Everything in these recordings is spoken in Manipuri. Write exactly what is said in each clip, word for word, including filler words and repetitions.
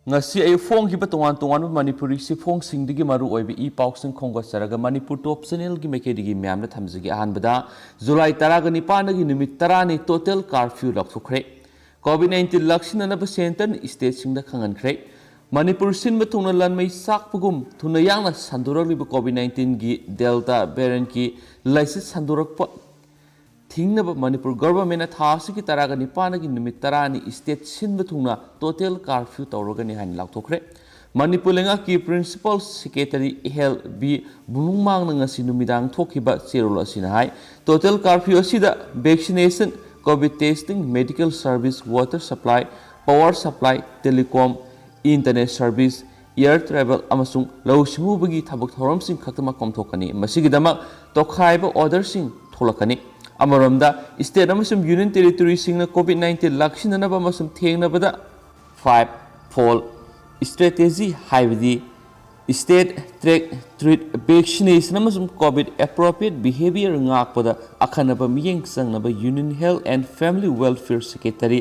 ꯉꯁꯤ ꯑꯌꯨꯛ ꯐꯣꯡꯈꯤꯕ ꯇꯣꯉꯥꯟ ꯇꯣꯉꯥꯟꯕ ꯃꯅꯤꯄꯨꯔꯤ ꯆꯦꯐꯣꯡꯁꯤꯡꯗꯒꯤ ꯃꯔꯨ ꯑꯣꯏꯕ ꯏ ꯄꯥꯎꯁꯤꯡ ꯈꯣꯝꯒꯠꯆꯔꯒ ꯃꯅꯤꯄꯨꯔ ꯇꯣꯞ ꯆꯦꯅꯦꯜꯒꯤ ꯃꯥꯏꯀꯩꯗꯒꯤ ꯃꯌꯥꯝꯗ ꯊꯝꯖꯒꯦ꯫ ꯑꯍꯥꯟꯕꯗ ꯖꯨꯂꯥꯏ ꯇꯔꯥꯒ ꯅꯤꯄꯥꯟꯗꯒꯤ ꯅꯨꯃꯤꯠ ꯇꯔꯥꯅꯤ ꯇꯣꯇꯦꯜ ꯀꯥꯔꯐ꯭ꯌꯨ ꯂꯥꯎꯊꯣꯛꯈ꯭ꯔꯦ꯫ ꯀꯣꯚꯤꯗ ꯅꯥꯏꯟꯇꯤꯟ ꯂꯥꯛꯁꯤꯟꯅꯅꯕ ꯁꯦꯟꯇꯔꯅ ꯏꯁꯇꯦꯠꯁꯤꯡꯗ ꯈꯪꯍꯟꯈ꯭ꯔꯦ꯫ ꯃꯅꯤꯄꯨꯔ ꯁꯤꯟꯕ ꯊꯨꯡꯅ ꯂꯟꯃꯩ ꯆꯥꯛꯄꯒꯨꯝ ꯊꯨꯅ ꯌꯥꯡꯅ ꯁꯟꯗꯣꯔꯛꯂꯤꯕ ꯀꯣꯚꯤꯗ ꯅꯥꯏꯟꯇꯤꯟꯒꯤ ꯗꯦꯜꯇꯥ ꯚꯦꯔꯤꯌꯟꯀꯤ ꯂꯥꯏꯆꯠ ꯁꯟꯗꯣꯔꯛꯄ ꯊꯤꯡꯅꯕ ꯃꯅꯤꯄꯨꯔ ꯒꯚꯔꯟꯃꯦꯟꯅ ꯊꯥ ꯑꯁꯤꯒꯤ ꯇꯔꯥꯒ ꯅꯤꯄꯥꯟꯗꯒꯤ ꯅꯨꯃꯤꯠ ꯇꯔꯥꯅꯤ ꯏꯁꯇꯦꯠ ꯁꯤꯟꯕ ꯊꯨꯡꯅ ꯇꯣꯇꯦꯜ ꯀꯥꯔꯐ꯭ꯌꯨ ꯇꯧꯔꯒꯅꯤ ꯍꯥꯏꯅ ꯂꯥꯎꯊꯣꯛꯈ꯭ꯔꯦ꯫ ꯃꯅꯤꯄꯨꯔ ꯂꯩꯉꯥꯛꯀꯤ ꯄ꯭ꯔꯤꯟꯁꯤꯄꯥꯜ ꯁꯦꯀ꯭ꯔꯦꯇꯔꯤ ꯑꯦꯜ ꯕꯤ ꯕꯨꯡꯃꯥꯡꯅ ꯉꯁꯤ ꯅꯨꯃꯤꯗꯥꯡ ꯊꯣꯛꯈꯤꯕ ꯆꯦꯔꯣꯜ ꯑꯁꯤꯅ ꯍꯥꯏ, ꯇꯣꯇꯦꯜ ꯀꯥꯔꯐ꯭ꯌꯨ ꯑꯁꯤꯗ vaccination, covid testing, medical service, water supply, power supply, telecom, internet service, air travel ꯑꯃꯁꯨꯡ ꯂꯧꯎ ꯁꯤꯡꯎꯕꯒꯤ ꯊꯕꯛ ꯊꯧꯔꯝꯁꯤꯡ ꯈꯛꯇꯃꯛ ꯄꯥꯡꯊꯣꯛꯀꯅꯤ꯫ ꯃꯁꯤꯒꯤꯗꯃꯛ ꯇꯣꯈꯥꯏꯕ ꯑꯣꯔꯗꯔꯁꯤꯡ ꯊꯣꯛꯂꯛꯀꯅꯤ꯫ ꯑꯃꯔꯣꯝꯗ, ꯏꯁꯇꯦꯠ ꯑꯃꯁꯨꯡ ꯌꯨꯅꯤꯌꯟ ꯇꯦꯔꯤꯇꯣꯔꯤꯁꯤꯡꯅ ꯀꯣꯚꯤꯗ ꯅꯥꯏꯟꯇꯤꯟ ꯂꯥꯛꯁꯤꯟꯅꯅꯕ ꯑꯃꯁꯨꯡ ꯊꯦꯡꯅꯕꯗ ꯐꯥꯏꯚ ꯐꯣꯜ ꯏꯁꯇ꯭ꯔꯦꯇꯦꯖꯤ, ꯍꯥꯏꯕꯗꯤ ꯏꯁꯇꯦꯠ, ꯇ꯭ꯔꯦꯛ, ꯇ꯭ꯔꯤꯠ, ꯚꯦꯛꯁꯤꯅꯦꯁꯟ ꯑꯃꯁꯨꯡ ꯀꯣꯚꯤꯗ ꯑꯦꯄ꯭ꯔꯣꯄ꯭ꯔꯤꯌꯦꯠ ꯕꯤꯍꯦꯕꯤꯌꯔ ꯉꯥꯛꯄꯗ ꯑꯈꯟꯅꯕ ꯃꯤꯠꯌꯦꯡ ꯆꯪꯅꯕ union health and family welfare secretary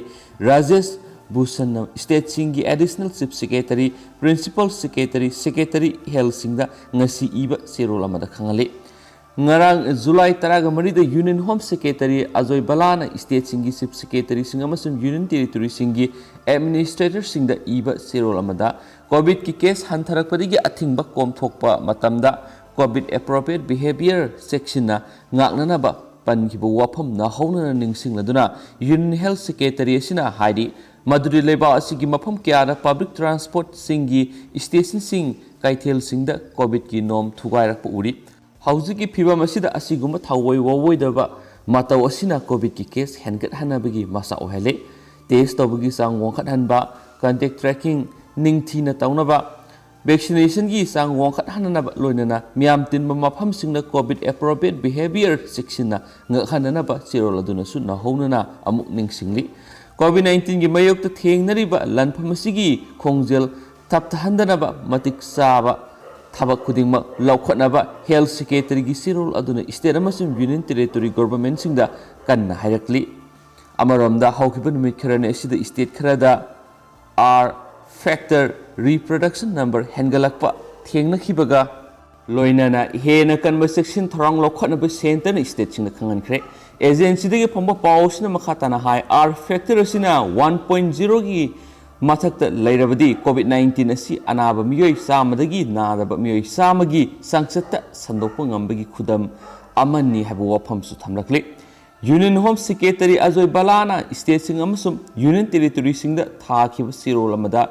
Rajesh ꯚꯨꯁꯟꯅ ꯏꯁꯇꯦꯠꯁꯤꯡꯒꯤ additional chief secretary, principal secretary, secretary ꯍꯦꯜꯊꯁꯤꯡꯗ ꯉꯁꯤ ꯏꯕ ꯆꯦꯔꯣꯜ ꯑꯃꯗ ꯈꯪꯍꯜꯂꯤ꯫ ꯉꯔꯥꯡ ꯖꯨꯂꯥꯏ ꯇꯔꯥꯒ ꯃꯔꯤꯗ ꯌꯨꯅꯤꯌꯟ ꯍꯣꯝ ꯁꯦꯀ꯭ꯔꯦꯇꯔꯤ ꯑꯖꯣꯏ ꯕꯂꯥꯅ ꯏꯁꯇꯦꯠꯁꯤꯡꯒꯤ ꯆꯤꯐ ꯁꯦꯀ꯭ꯔꯦꯇꯔꯤꯁꯤꯡ ꯑꯃꯁꯨꯡ ꯌꯨꯅꯤꯌꯟ ꯇꯦꯔꯤꯇꯣꯔꯤꯁꯤꯡꯒꯤ ꯑꯦꯗꯃꯤꯅꯤꯁꯇ꯭ꯔꯦꯇꯔꯁꯤꯡꯗ ꯏꯕ ꯆꯦꯔꯣꯜ ꯑꯃꯗ ꯀꯣꯚꯤꯗꯀꯤ ꯀꯦꯁ ꯍꯟꯊꯔꯛꯄꯗꯒꯤ ꯑꯊꯤꯡꯕ ꯀꯣꯝꯊꯣꯛꯄ ꯃꯇꯝꯗ ꯀꯣꯚꯤꯗ ꯑꯦꯄ꯭ꯔꯣꯄ꯭ꯔꯤꯌꯦꯠ ꯕꯤꯍꯦꯕꯤꯌꯔ ꯆꯦꯛꯁꯤꯟꯅ ꯉꯥꯛꯅꯅꯕ ꯄꯟꯈꯤꯕ ꯋꯥꯐꯝ ꯅꯧꯍꯧꯅꯅ ꯅꯤꯡꯁꯤꯡꯂꯗꯨꯅ ꯌꯨꯅꯤꯌꯟ ꯍꯦꯜꯊ ꯁꯦꯀ꯭ꯔꯦꯇꯔꯤ ꯑꯁꯤꯅ ꯍꯥꯏꯔꯤ, ꯃꯗꯨꯗꯤ ꯂꯩꯕꯥꯛ ꯑꯁꯤꯒꯤ ꯃꯐꯝ ꯀꯌꯥꯗ ꯄꯕ꯭ꯂꯤꯛ ꯇ꯭ꯔꯥꯟꯁꯄꯣꯔꯠꯁꯤꯡꯒꯤ ꯏꯁꯇꯦꯁꯟꯁꯤꯡ ꯀꯩꯊꯦꯜꯁꯤꯡꯗ ꯀꯣꯚꯤꯗꯀꯤ ꯅꯣꯝ ꯊꯨꯒꯥꯏꯔꯛꯄ ꯎꯔꯤ꯫ ꯍꯧꯖꯤꯛꯀꯤ ꯐꯤꯚꯝ ꯑꯁꯤꯗ ꯑꯁꯤꯒꯨꯝꯕ ꯊꯑꯣꯏ ꯋꯥꯑꯣꯏꯗꯕ ꯃꯇꯧ ꯑꯁꯤꯅ ꯀꯣꯚꯤꯗꯀꯤ ꯀꯦꯁ ꯍꯦꯟꯒꯠꯍꯟꯅꯕꯒꯤ ꯃꯆꯥꯛ ꯑꯣꯏꯍꯜꯂꯤ꯫ ꯇꯦꯁ ꯇꯧꯕꯒꯤ ꯆꯥꯡ ꯋꯥꯡꯈꯠꯍꯟꯕ, ꯀꯟꯇꯦꯛ ꯇ꯭ꯔꯦꯀꯤꯡ ꯅꯤꯡꯊꯤꯅ ꯇꯧꯅꯕ, ꯚꯦꯛꯁꯤꯅꯦꯁꯟꯒꯤ ꯆꯥꯡ ꯋꯥꯡꯈꯠꯍꯟꯅꯅꯕ, ꯂꯣꯏꯅꯅ ꯃꯤꯌꯥꯝ ꯇꯤꯟꯕ ꯃꯐꯝꯁꯤꯡꯗ ꯀꯣꯚꯤꯗ ꯑꯦꯄ꯭ꯔꯣꯄ꯭ꯔꯤꯌꯦꯠ ꯕꯤꯍꯦꯕꯤꯌꯔ ꯆꯦꯛꯁꯤꯟꯅ ꯉꯥꯛꯍꯟꯅꯅꯕ ꯆꯦꯔꯣꯜ ꯑꯗꯨꯅꯁꯨ ꯅꯧꯍꯧꯅꯅ ꯑꯃꯨꯛ ꯅꯤꯡꯁꯤꯡꯂꯤ꯫ ꯀꯣꯚꯤꯗ ꯅꯥꯏꯟꯇꯤꯟꯒꯤ ꯃꯥꯌꯣꯛꯇ ꯊꯦꯡꯅꯔꯤꯕ ꯂꯥꯟꯐꯝ ꯑꯁꯤꯒꯤ ꯈꯣꯡꯖꯦꯜ ꯇꯞꯊꯍꯟꯗꯅꯕ ꯃꯇꯤꯛ ꯆꯥꯕ ꯊꯕꯛ ꯈꯨꯗꯤꯡꯃꯛ ꯂꯧꯈꯠꯅꯕ ꯍꯦꯜꯊ ꯁꯦꯀ꯭ꯔꯦꯇꯔꯤꯒꯤ ꯆꯦꯔꯣꯜ ꯑꯗꯨꯅ ꯏꯁꯇꯦꯠ ꯑꯃꯁꯨꯡ ꯌꯨꯅꯤꯌꯟ ꯇꯦꯔꯤꯇꯣꯔꯤ ꯒꯣꯚꯔꯟꯃꯦꯟꯠꯁꯤꯡꯗ ꯀꯟꯅ ꯍꯥꯏꯔꯛꯂꯤ꯫ ꯑꯃꯔꯣꯝꯗ, ꯍꯧꯈꯤꯕ ꯅꯨꯃꯤꯠ ꯈꯔꯅꯤ ꯑꯁꯤꯗ ꯏꯁꯇꯦꯠ ꯈꯔꯗ ꯑꯥꯔ factor reproduction number ꯍꯦꯟꯒꯠꯂꯛꯄ ꯊꯦꯡꯅꯈꯤꯕꯒ ꯂꯣꯏꯅꯅ ꯍꯦꯟꯅ ꯀꯟꯕ ꯆꯦꯛꯁꯤꯟ ꯊꯧꯔꯥꯡ ꯂꯧꯈꯠꯅꯕ ꯁꯦꯟꯇꯔꯅ ꯁ꯭ꯇꯦꯠꯁꯤꯡꯗ ꯈꯪꯍꯟꯈ꯭ꯔꯦ꯫ ꯑꯦꯖꯦꯟꯁꯤꯗꯒꯤ ꯐꯪꯕ ꯄꯥꯎꯁꯤꯅ ꯃꯈꯥ ꯇꯥꯅ ꯍꯥꯏ, R factor ꯑꯁꯤꯅ ꯋꯥꯟ ꯄꯣꯏꯟ ꯖꯤꯔꯣꯒꯤ ꯃꯊꯛꯇ ꯂꯩꯔꯕꯗꯤ COVID nineteen ꯑꯁꯤ ꯑꯅꯥꯕ ꯃꯤꯑꯣꯏ ꯆꯥꯝꯃꯗꯒꯤ ꯅꯥꯗꯕ ꯃꯤꯑꯣꯏ ꯆꯥꯝꯃꯒꯤ ꯆꯥꯡꯆꯠꯇ ꯁꯟꯗꯣꯛꯄ ꯉꯝꯕꯒꯤ ꯈꯨꯗꯝ ꯑꯃꯅꯤ ꯍꯥꯏꯕ ꯋꯥꯐꯝꯁꯨ ꯊꯝꯂꯛꯂꯤ꯫ Union Home Secretary ꯑꯖꯣꯏ ꯕꯂꯥꯅ ꯁ꯭ꯇꯦꯠꯁꯤꯡ ꯑꯃꯁꯨꯡ ꯌꯨꯅꯤꯌꯟ ꯇꯦꯔꯤꯇꯣꯔꯤꯁꯤꯡꯗ ꯊꯥꯈꯤꯕ ꯆꯦꯔꯣꯜ ꯑꯃꯗ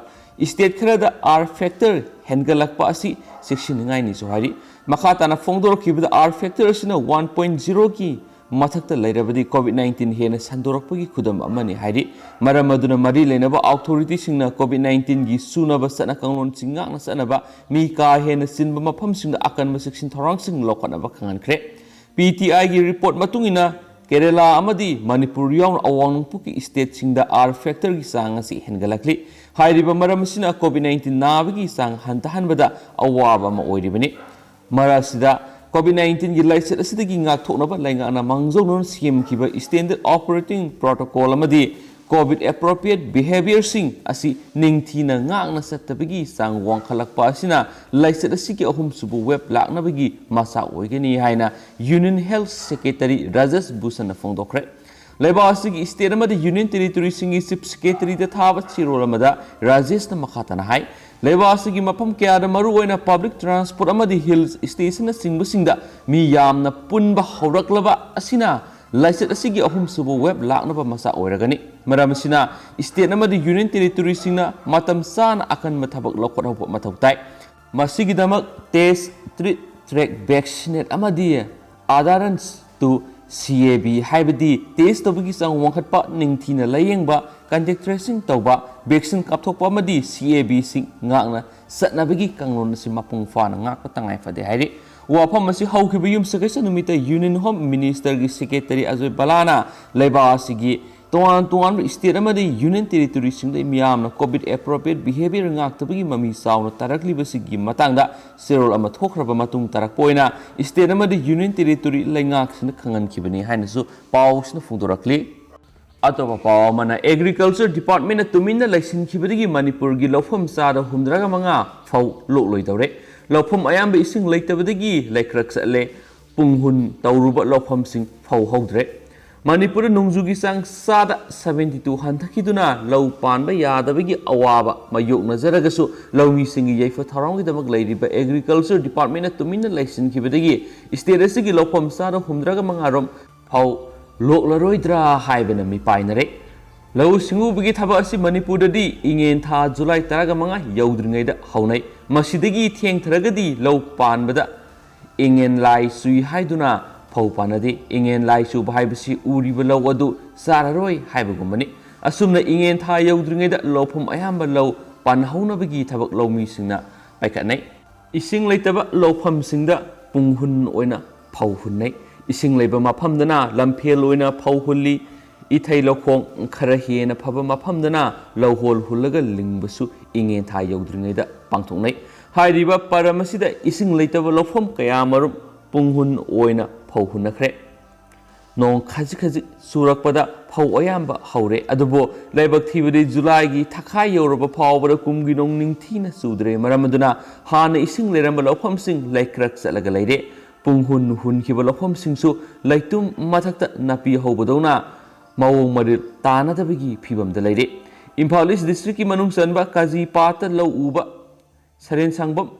ꯁ꯭ꯇꯦꯠ ꯈꯔꯗ R factor ꯍꯦꯟꯒꯠꯂꯛꯄ ꯑꯁꯤ ꯆꯦꯛꯁꯤꯟꯅꯤꯡꯉꯥꯏꯅꯤꯁꯨ ꯍꯥꯏꯔꯤ꯫ ꯃꯈꯥ ꯇꯥꯅ ꯐꯣꯡꯗꯣꯔꯛꯈꯤꯕꯗ, R factor ꯑꯁꯤꯅ ꯋꯥꯟ ꯄꯣꯏꯟ ꯖꯤꯔꯣꯒꯤ ꯃꯊꯛꯇ ꯂꯩꯔꯕꯗꯤ COVID nineteen ꯍꯦꯟꯅ ꯁꯟꯗꯣꯔꯛꯄꯒꯤ ꯈꯨꯗꯝ ꯑꯃꯅꯤ ꯍꯥꯏꯔꯤ꯫ ꯃꯔꯝ ꯑꯗꯨꯅ ꯃꯔꯤ ꯂꯩꯅꯕ ꯑꯣꯊꯣꯔꯤꯇꯤꯁꯤꯡꯅ COVID nineteenꯒꯤ ꯆꯨꯅꯕ ꯆꯠꯅ ꯀꯥꯡꯂꯣꯟꯁꯤꯡ ꯉꯥꯛꯅ ꯆꯠꯅꯕ, ꯃꯤ ꯀꯥ ꯍꯦꯟꯅ ꯆꯤꯟꯕ ꯃꯐꯝꯁꯤꯡꯗ ꯑꯀꯟꯕ ꯆꯦꯛꯁꯤꯟ ꯊꯧꯔꯥꯡꯁꯤꯡ ꯂꯧꯈꯠꯅꯕ ꯈꯪꯍꯟꯈ꯭ꯔꯦ꯫ PTIꯒꯤ ꯔꯤꯄꯣꯔꯠ ꯃꯇꯨꯡ ꯏꯟꯅ, ꯀꯦꯔꯦꯂꯥ ꯑꯃꯗꯤ ꯃꯅꯤꯄꯨꯔ ꯌꯥꯎꯅ ꯑꯋꯥꯡ ꯅꯣꯡꯄꯣꯛꯀꯤ ꯁ꯭ꯇꯦꯠꯁꯤꯡꯗ R factorꯒꯤ ꯆꯥꯡ ꯑꯁꯤ ꯍꯦꯟꯒꯠꯂꯛꯂꯤ꯫ ꯍꯥꯏꯔꯤꯕ ꯃꯔꯝ ꯑꯁꯤꯅ COVID nineteen ꯅꯥꯕꯒꯤ ꯆꯥꯡ ꯍꯟꯊꯍꯟꯕꯗ ꯑꯋꯥꯕ ꯑꯃ ꯑꯣꯏꯔꯤꯕꯅꯤ꯫ ꯃꯔꯛ ꯑꯁꯤꯗ, COVID nineteenꯒꯤ ꯂꯥꯏꯆꯠ ꯑꯁꯤꯗꯒꯤ ꯉꯥꯛꯊꯣꯛꯅꯕ ꯂꯩꯉꯥꯛꯅ ꯃꯥꯡꯖꯧꯅꯅ ꯁꯦꯝꯈꯤꯕ Standard Operating Protocol ꯑꯃꯗꯤ COVID appropriate behaviorꯁꯤꯡ ꯑꯁꯤ ꯅꯤꯡꯊꯤꯅ ꯉꯥꯛꯅ ꯆꯠꯇꯕꯒꯤ ꯆꯥꯡ ꯋꯥꯡꯈꯠꯂꯛꯄ ꯑꯁꯤꯅ ꯂꯥꯏꯆꯠ ꯑꯁꯤꯒꯤ ꯑꯍꯨꯝꯁꯨꯕ wave ꯂꯥꯛꯅꯕꯒꯤ ꯃꯆꯥꯛ ꯑꯣꯏꯒꯅꯤ ꯍꯥꯏꯅ Union Health Secretary ꯔꯥꯖꯦꯁ ꯚꯨꯁꯟꯅ ꯐꯣꯡꯗꯣꯛꯈ꯭ꯔꯦ꯫ ꯂꯩꯕꯥꯛ ꯑꯁꯤꯒꯤ ꯁ꯭ꯇꯦꯠ ꯑꯃꯗꯤ ꯌꯨꯅꯤꯌꯟ ꯇꯦꯔꯤꯇꯣꯔꯤꯁꯤꯡꯒꯤ ꯆꯤꯐ ꯁꯦꯀ꯭ꯔꯦꯇꯔꯤꯗ ꯊꯥꯕ ꯆꯦꯔꯣꯜ ꯑꯃꯗ ꯔꯥꯖꯦꯁꯅ ꯃꯈꯥ ꯇꯥꯅ ꯍꯥꯏ, ꯂꯩꯕꯥꯛ ꯑꯁꯤꯒꯤ ꯃꯐꯝ ꯀꯌꯥꯗ, ꯃꯔꯨꯑꯣꯏꯅ ꯄꯕ꯭ꯂꯤꯛ ꯇ꯭ꯔꯥꯟꯁꯄꯣꯔꯠ ꯑꯃꯗꯤ ꯍꯤꯜ ꯁ꯭ꯇꯦꯁꯟꯅꯆꯤꯡꯕꯁꯤꯡꯗ ꯃꯤ ꯌꯥꯝꯅ ꯄꯨꯟꯕ ꯍꯧꯔꯛꯂꯕ ꯑꯁꯤꯅ ꯂꯥꯏꯆꯠ ꯑꯁꯤꯒꯤ ꯑꯍꯨꯝꯁꯨꯕ wave ꯂꯥꯛꯅꯕ ꯃꯆꯥꯛ ꯑꯣꯏꯔꯒꯅꯤ꯫ ꯃꯔꯝ ꯑꯁꯤꯅ, ꯁ꯭ꯇꯦꯠ ꯑꯃꯗꯤ ꯌꯨꯅꯤꯌꯟ ꯇꯦꯔꯤꯇꯣꯔꯤꯁꯤꯡꯅ ꯃꯇꯝ ꯆꯥꯅ ꯑꯀꯟꯕ ꯊꯕꯛ ꯂꯧꯈꯠꯍꯧꯕ ꯃꯊꯧ ꯇꯥꯏ꯫ ꯃꯁꯤꯒꯤꯗꯃꯛ Test, Treat, Track, Vaccinate ꯑꯃꯗꯤ Adherence to CAV, ꯍꯥꯏꯕꯗꯤ ꯇꯦꯁ ꯇꯧꯕꯒꯤ ꯆꯥꯡ ꯋꯥꯡꯈꯠꯄ, ꯅꯤꯡꯊꯤꯅ ꯂꯥꯌꯦꯡꯕ, contact tracing ꯇꯧꯕ, vaccine ꯀꯥꯞꯊꯣꯛꯄ ꯑꯃꯗꯤ CAVꯁꯤꯡ ꯉꯥꯛꯅ ꯆꯠꯅꯕꯒꯤ ꯀꯥꯡꯂꯣꯟ ꯑꯁꯤ ꯃꯄꯨꯡ ꯐꯥꯅ ꯉꯥꯛꯄ ꯇꯉꯥꯏ ꯐꯗꯦ ꯍꯥꯏꯔꯤ꯫ ꯋꯥꯐꯝ ꯑꯁꯤ ꯍꯧꯈꯤꯕ ꯌꯨꯝꯁꯀꯩꯁ ꯅꯨꯃꯤꯠꯇ Union Home Ministerꯒꯤ Secretaryꯒꯤ ꯑꯖꯣꯏ ꯕꯂꯥꯅ ꯂꯩꯕꯥꯛ ꯑꯁꯤꯒꯤ ꯇꯣꯉꯥꯟ ꯇꯣꯉꯥꯟꯕ ꯁ꯭ꯇꯦꯠ ꯑꯃꯗꯤ ꯌꯨꯅꯤꯌꯟ ꯇꯦꯔꯤꯇꯣꯔꯤꯁꯤꯡꯗ ꯃꯤꯌꯥꯝꯅ COVID appropriate behavior ꯉꯥꯛꯇꯕꯒꯤ ꯃꯃꯤ ꯆꯥꯎꯅ ꯇꯥꯔꯛꯂꯤꯕꯁꯤꯒꯤ ꯃꯇꯥꯡꯗ ꯆꯦꯔꯣꯜ ꯑꯃ ꯊꯣꯛꯈ꯭ꯔꯕ ꯃꯇꯨꯡ ꯇꯥꯔꯛꯄ ꯑꯣꯏꯅ ꯁ꯭ꯇꯦꯠ ꯑꯃꯗꯤ ꯌꯨꯅꯤꯌꯟ ꯇꯦꯔꯤꯇꯣꯔꯤ ꯂꯩꯉꯥꯛꯁꯤꯡꯗ ꯈꯪꯍꯟꯈꯤꯕꯅꯤ ꯍꯥꯏꯅꯁꯨ ꯄꯥꯎꯁꯤꯅ ꯐꯣꯡꯗꯣꯔꯛꯂꯤ꯫ ꯑꯇꯣꯞꯄ ꯄꯥꯎ ꯑꯃꯅ, ꯑꯦꯒ꯭ꯔꯤꯀꯜꯆꯔ ꯗꯤꯄꯥꯔꯠꯃꯦꯟꯅ ꯇꯨꯃꯤꯟꯅ ꯂꯩꯁꯤꯟꯈꯤꯕꯗꯒꯤ ꯃꯅꯤꯄꯨꯔꯒꯤ ꯂꯧꯐꯝ ꯆꯥꯗ ꯍꯨꯝꯗ꯭ꯔꯥꯒ ꯃꯉꯥ ꯐꯧ ꯂꯣꯛꯂꯣꯏꯗꯧꯔꯦ꯫ ꯂꯧꯐꯝ ꯑꯌꯥꯝꯕ ꯏꯁꯤꯡ ꯂꯩꯇꯕꯗꯒꯤ ꯂꯩꯀ꯭ꯔꯛ ꯆꯠꯂꯦ꯫ ꯄꯨꯡꯍꯨꯟ ꯇꯧꯔꯨꯕ ꯂꯧꯐꯝꯁꯤꯡ ꯐꯧ ꯍꯧꯗ꯭ꯔꯦ꯫ ꯃꯅꯤꯄꯨꯔꯗ ꯅꯣꯡꯖꯨꯒꯤ ꯆꯥꯡ ꯆꯥꯗ seventy two ꯍꯟꯊꯈꯤꯗꯨꯅ ꯂꯧ ꯄꯥꯟꯕ ꯌꯥꯗꯕꯒꯤ ꯑꯋꯥꯕ ꯃꯥꯌꯣꯛꯅꯖꯔꯒꯁꯨ, ꯂꯧꯃꯤꯁꯤꯡꯒꯤ ꯌꯥꯏꯐ ꯊꯧꯔꯥꯡꯒꯤꯗꯃꯛ ꯂꯩꯔꯤꯕ ꯑꯦꯒ꯭ꯔꯤꯀꯜꯆꯔ ꯗꯤꯄꯥꯔꯠꯃꯦꯟꯅ ꯇꯨꯃꯤꯟꯅ ꯂꯩꯁꯤꯟꯈꯤꯕꯗꯒꯤ ꯁ꯭ꯇꯦꯠ ꯑꯁꯤꯒꯤ ꯂꯧꯐꯝ ꯆꯥꯗ ꯍꯨꯝꯗ꯭ꯔꯥꯒ ꯃꯉꯥ ꯔꯣꯝ ꯐꯧ ꯂꯣꯛꯂꯔꯣꯏꯗ꯭ꯔꯥ ꯍꯥꯏꯕꯅ ꯃꯤꯄꯥꯏꯅꯔꯦ꯫ ꯂꯧꯎ ꯁꯤꯡꯎꯕꯒꯤ ꯊꯕꯛ ꯑꯁꯤ ꯃꯅꯤꯄꯨꯔꯗꯗꯤ ꯏꯉꯦꯟ ꯊꯥ ꯖꯨꯂꯥꯏ ꯇꯔꯥꯒ ꯃꯉꯥ ꯌꯧꯗ꯭ꯔꯤꯉꯩꯗ ꯍꯧꯅꯩ꯫ ꯃꯁꯤꯗꯒꯤ ꯊꯦꯡꯊꯔꯒꯗꯤ ꯂꯧ ꯄꯥꯟꯕꯗ ꯏꯉꯦꯟ ꯂꯥꯏ ꯆꯨꯏ ꯍꯥꯏꯗꯨꯅ ꯐꯧ ꯄꯥꯟꯅꯗꯦ꯫ ꯏꯉꯦꯟ ꯂꯥꯏ ꯆꯨꯕ ꯍꯥꯏꯕꯁꯤ ꯎꯔꯤꯕ ꯂꯧ ꯑꯗꯨ ꯆꯥꯔꯔꯣꯏ ꯍꯥꯏꯕꯒꯨꯝꯕꯅꯤ꯫ ꯑꯁꯨꯝꯅ ꯏꯉꯦꯟ ꯊꯥ ꯌꯧꯗ꯭ꯔꯤꯉꯩꯗ ꯂꯧꯐꯝ ꯑꯌꯥꯝꯕ ꯂꯧ ꯄꯥꯟꯍꯧꯅꯕꯒꯤ ꯊꯕꯛ ꯂꯧꯃꯤꯁꯤꯡꯅ ꯄꯥꯏꯈꯠꯅꯩ꯫ ꯏꯁꯤꯡ ꯂꯩꯇꯕ ꯂꯧꯐꯝꯁꯤꯡꯗ ꯄꯨꯡꯍꯨꯟ ꯑꯣꯏꯅ ꯐꯧ ꯍꯨꯟꯅꯩ꯫ ꯏꯁꯤꯡ ꯂꯩꯕ ꯃꯐꯝꯗꯅ ꯂꯝꯐꯦꯜ ꯑꯣꯏꯅ ꯐꯧ ꯍꯨꯜꯂꯤ꯫ ꯏꯊꯩ ꯂꯧꯈꯣꯡ ꯈꯔ ꯍꯦꯟꯅ ꯐꯕ ꯃꯐꯝꯗꯅ ꯂꯧꯍꯣꯜ ꯍꯨꯜꯂꯒ ꯂꯤꯡꯕꯁꯨ ꯏꯉꯦꯟ ꯊꯥ ꯌꯧꯗ꯭ꯔꯤꯉꯩꯗ ꯄꯥꯡꯊꯣꯛꯅꯩ꯫ ꯍꯥꯏꯔꯤꯕ ꯄꯔꯝ ꯑꯁꯤꯗ ꯏꯁꯤꯡ ꯂꯩꯇꯕ ꯂꯧꯐꯝ ꯀꯌꯥꯃꯔꯨꯝ ꯄꯨꯡꯍꯨꯟ ꯑꯣꯏꯅ ꯐꯧ ꯍꯨꯟꯅꯈ꯭ꯔꯦ꯫ ꯅꯣꯡ ꯈꯖꯤꯛ ꯈꯖꯤꯛ ꯆꯨꯔꯛꯄꯗ ꯐꯧ ꯑꯌꯥꯝꯕ ꯍꯧꯔꯦ꯫ ꯑꯗꯨꯕꯨ ꯂꯥꯏꯕꯛ ꯊꯤꯕꯗꯤ ꯖꯨꯂꯥꯏꯒꯤ ꯊꯥꯈꯥꯏ ꯌꯧꯔꯕ ꯐꯥꯎꯕꯗ ꯀꯨꯝꯒꯤ ꯅꯣꯡ ꯅꯤꯡꯊꯤꯅ ꯆꯨꯗ꯭ꯔꯦ꯫ ꯃꯔꯝ ꯑꯗꯨꯅ ꯍꯥꯟꯅ ꯏꯁꯤꯡ ꯂꯩꯔꯝꯕ ꯂꯧꯐꯝꯁꯤꯡ ꯂꯩꯀ꯭ꯔꯛ ꯆꯠꯂꯒ ꯂꯩꯔꯦ꯫ ꯄꯨꯡꯍꯨꯟ ꯍꯨꯟꯈꯤꯕ ꯂꯧꯐꯝꯁꯤꯡꯁꯨ ꯂꯩꯇꯨꯝ ꯃꯊꯛꯇ ꯅꯥꯄꯤ ꯍꯧꯕꯗꯧꯅ ꯃꯑꯣꯡ ꯃꯔꯤꯜ ꯇꯥꯅꯗꯕꯒꯤ ꯐꯤꯕꯝꯗ ꯂꯩꯔꯦ꯫ ꯏꯝꯐꯥꯜ ꯏꯁ ꯗꯤꯁꯇ꯭ꯔꯤꯛꯀꯤ ꯃꯅꯨꯡ ꯆꯟꯕ ꯀꯥꯖꯤꯄꯥꯠꯇ ꯂꯧ ꯎꯕ ꯁꯔꯦꯟ ꯁꯪꯕꯝ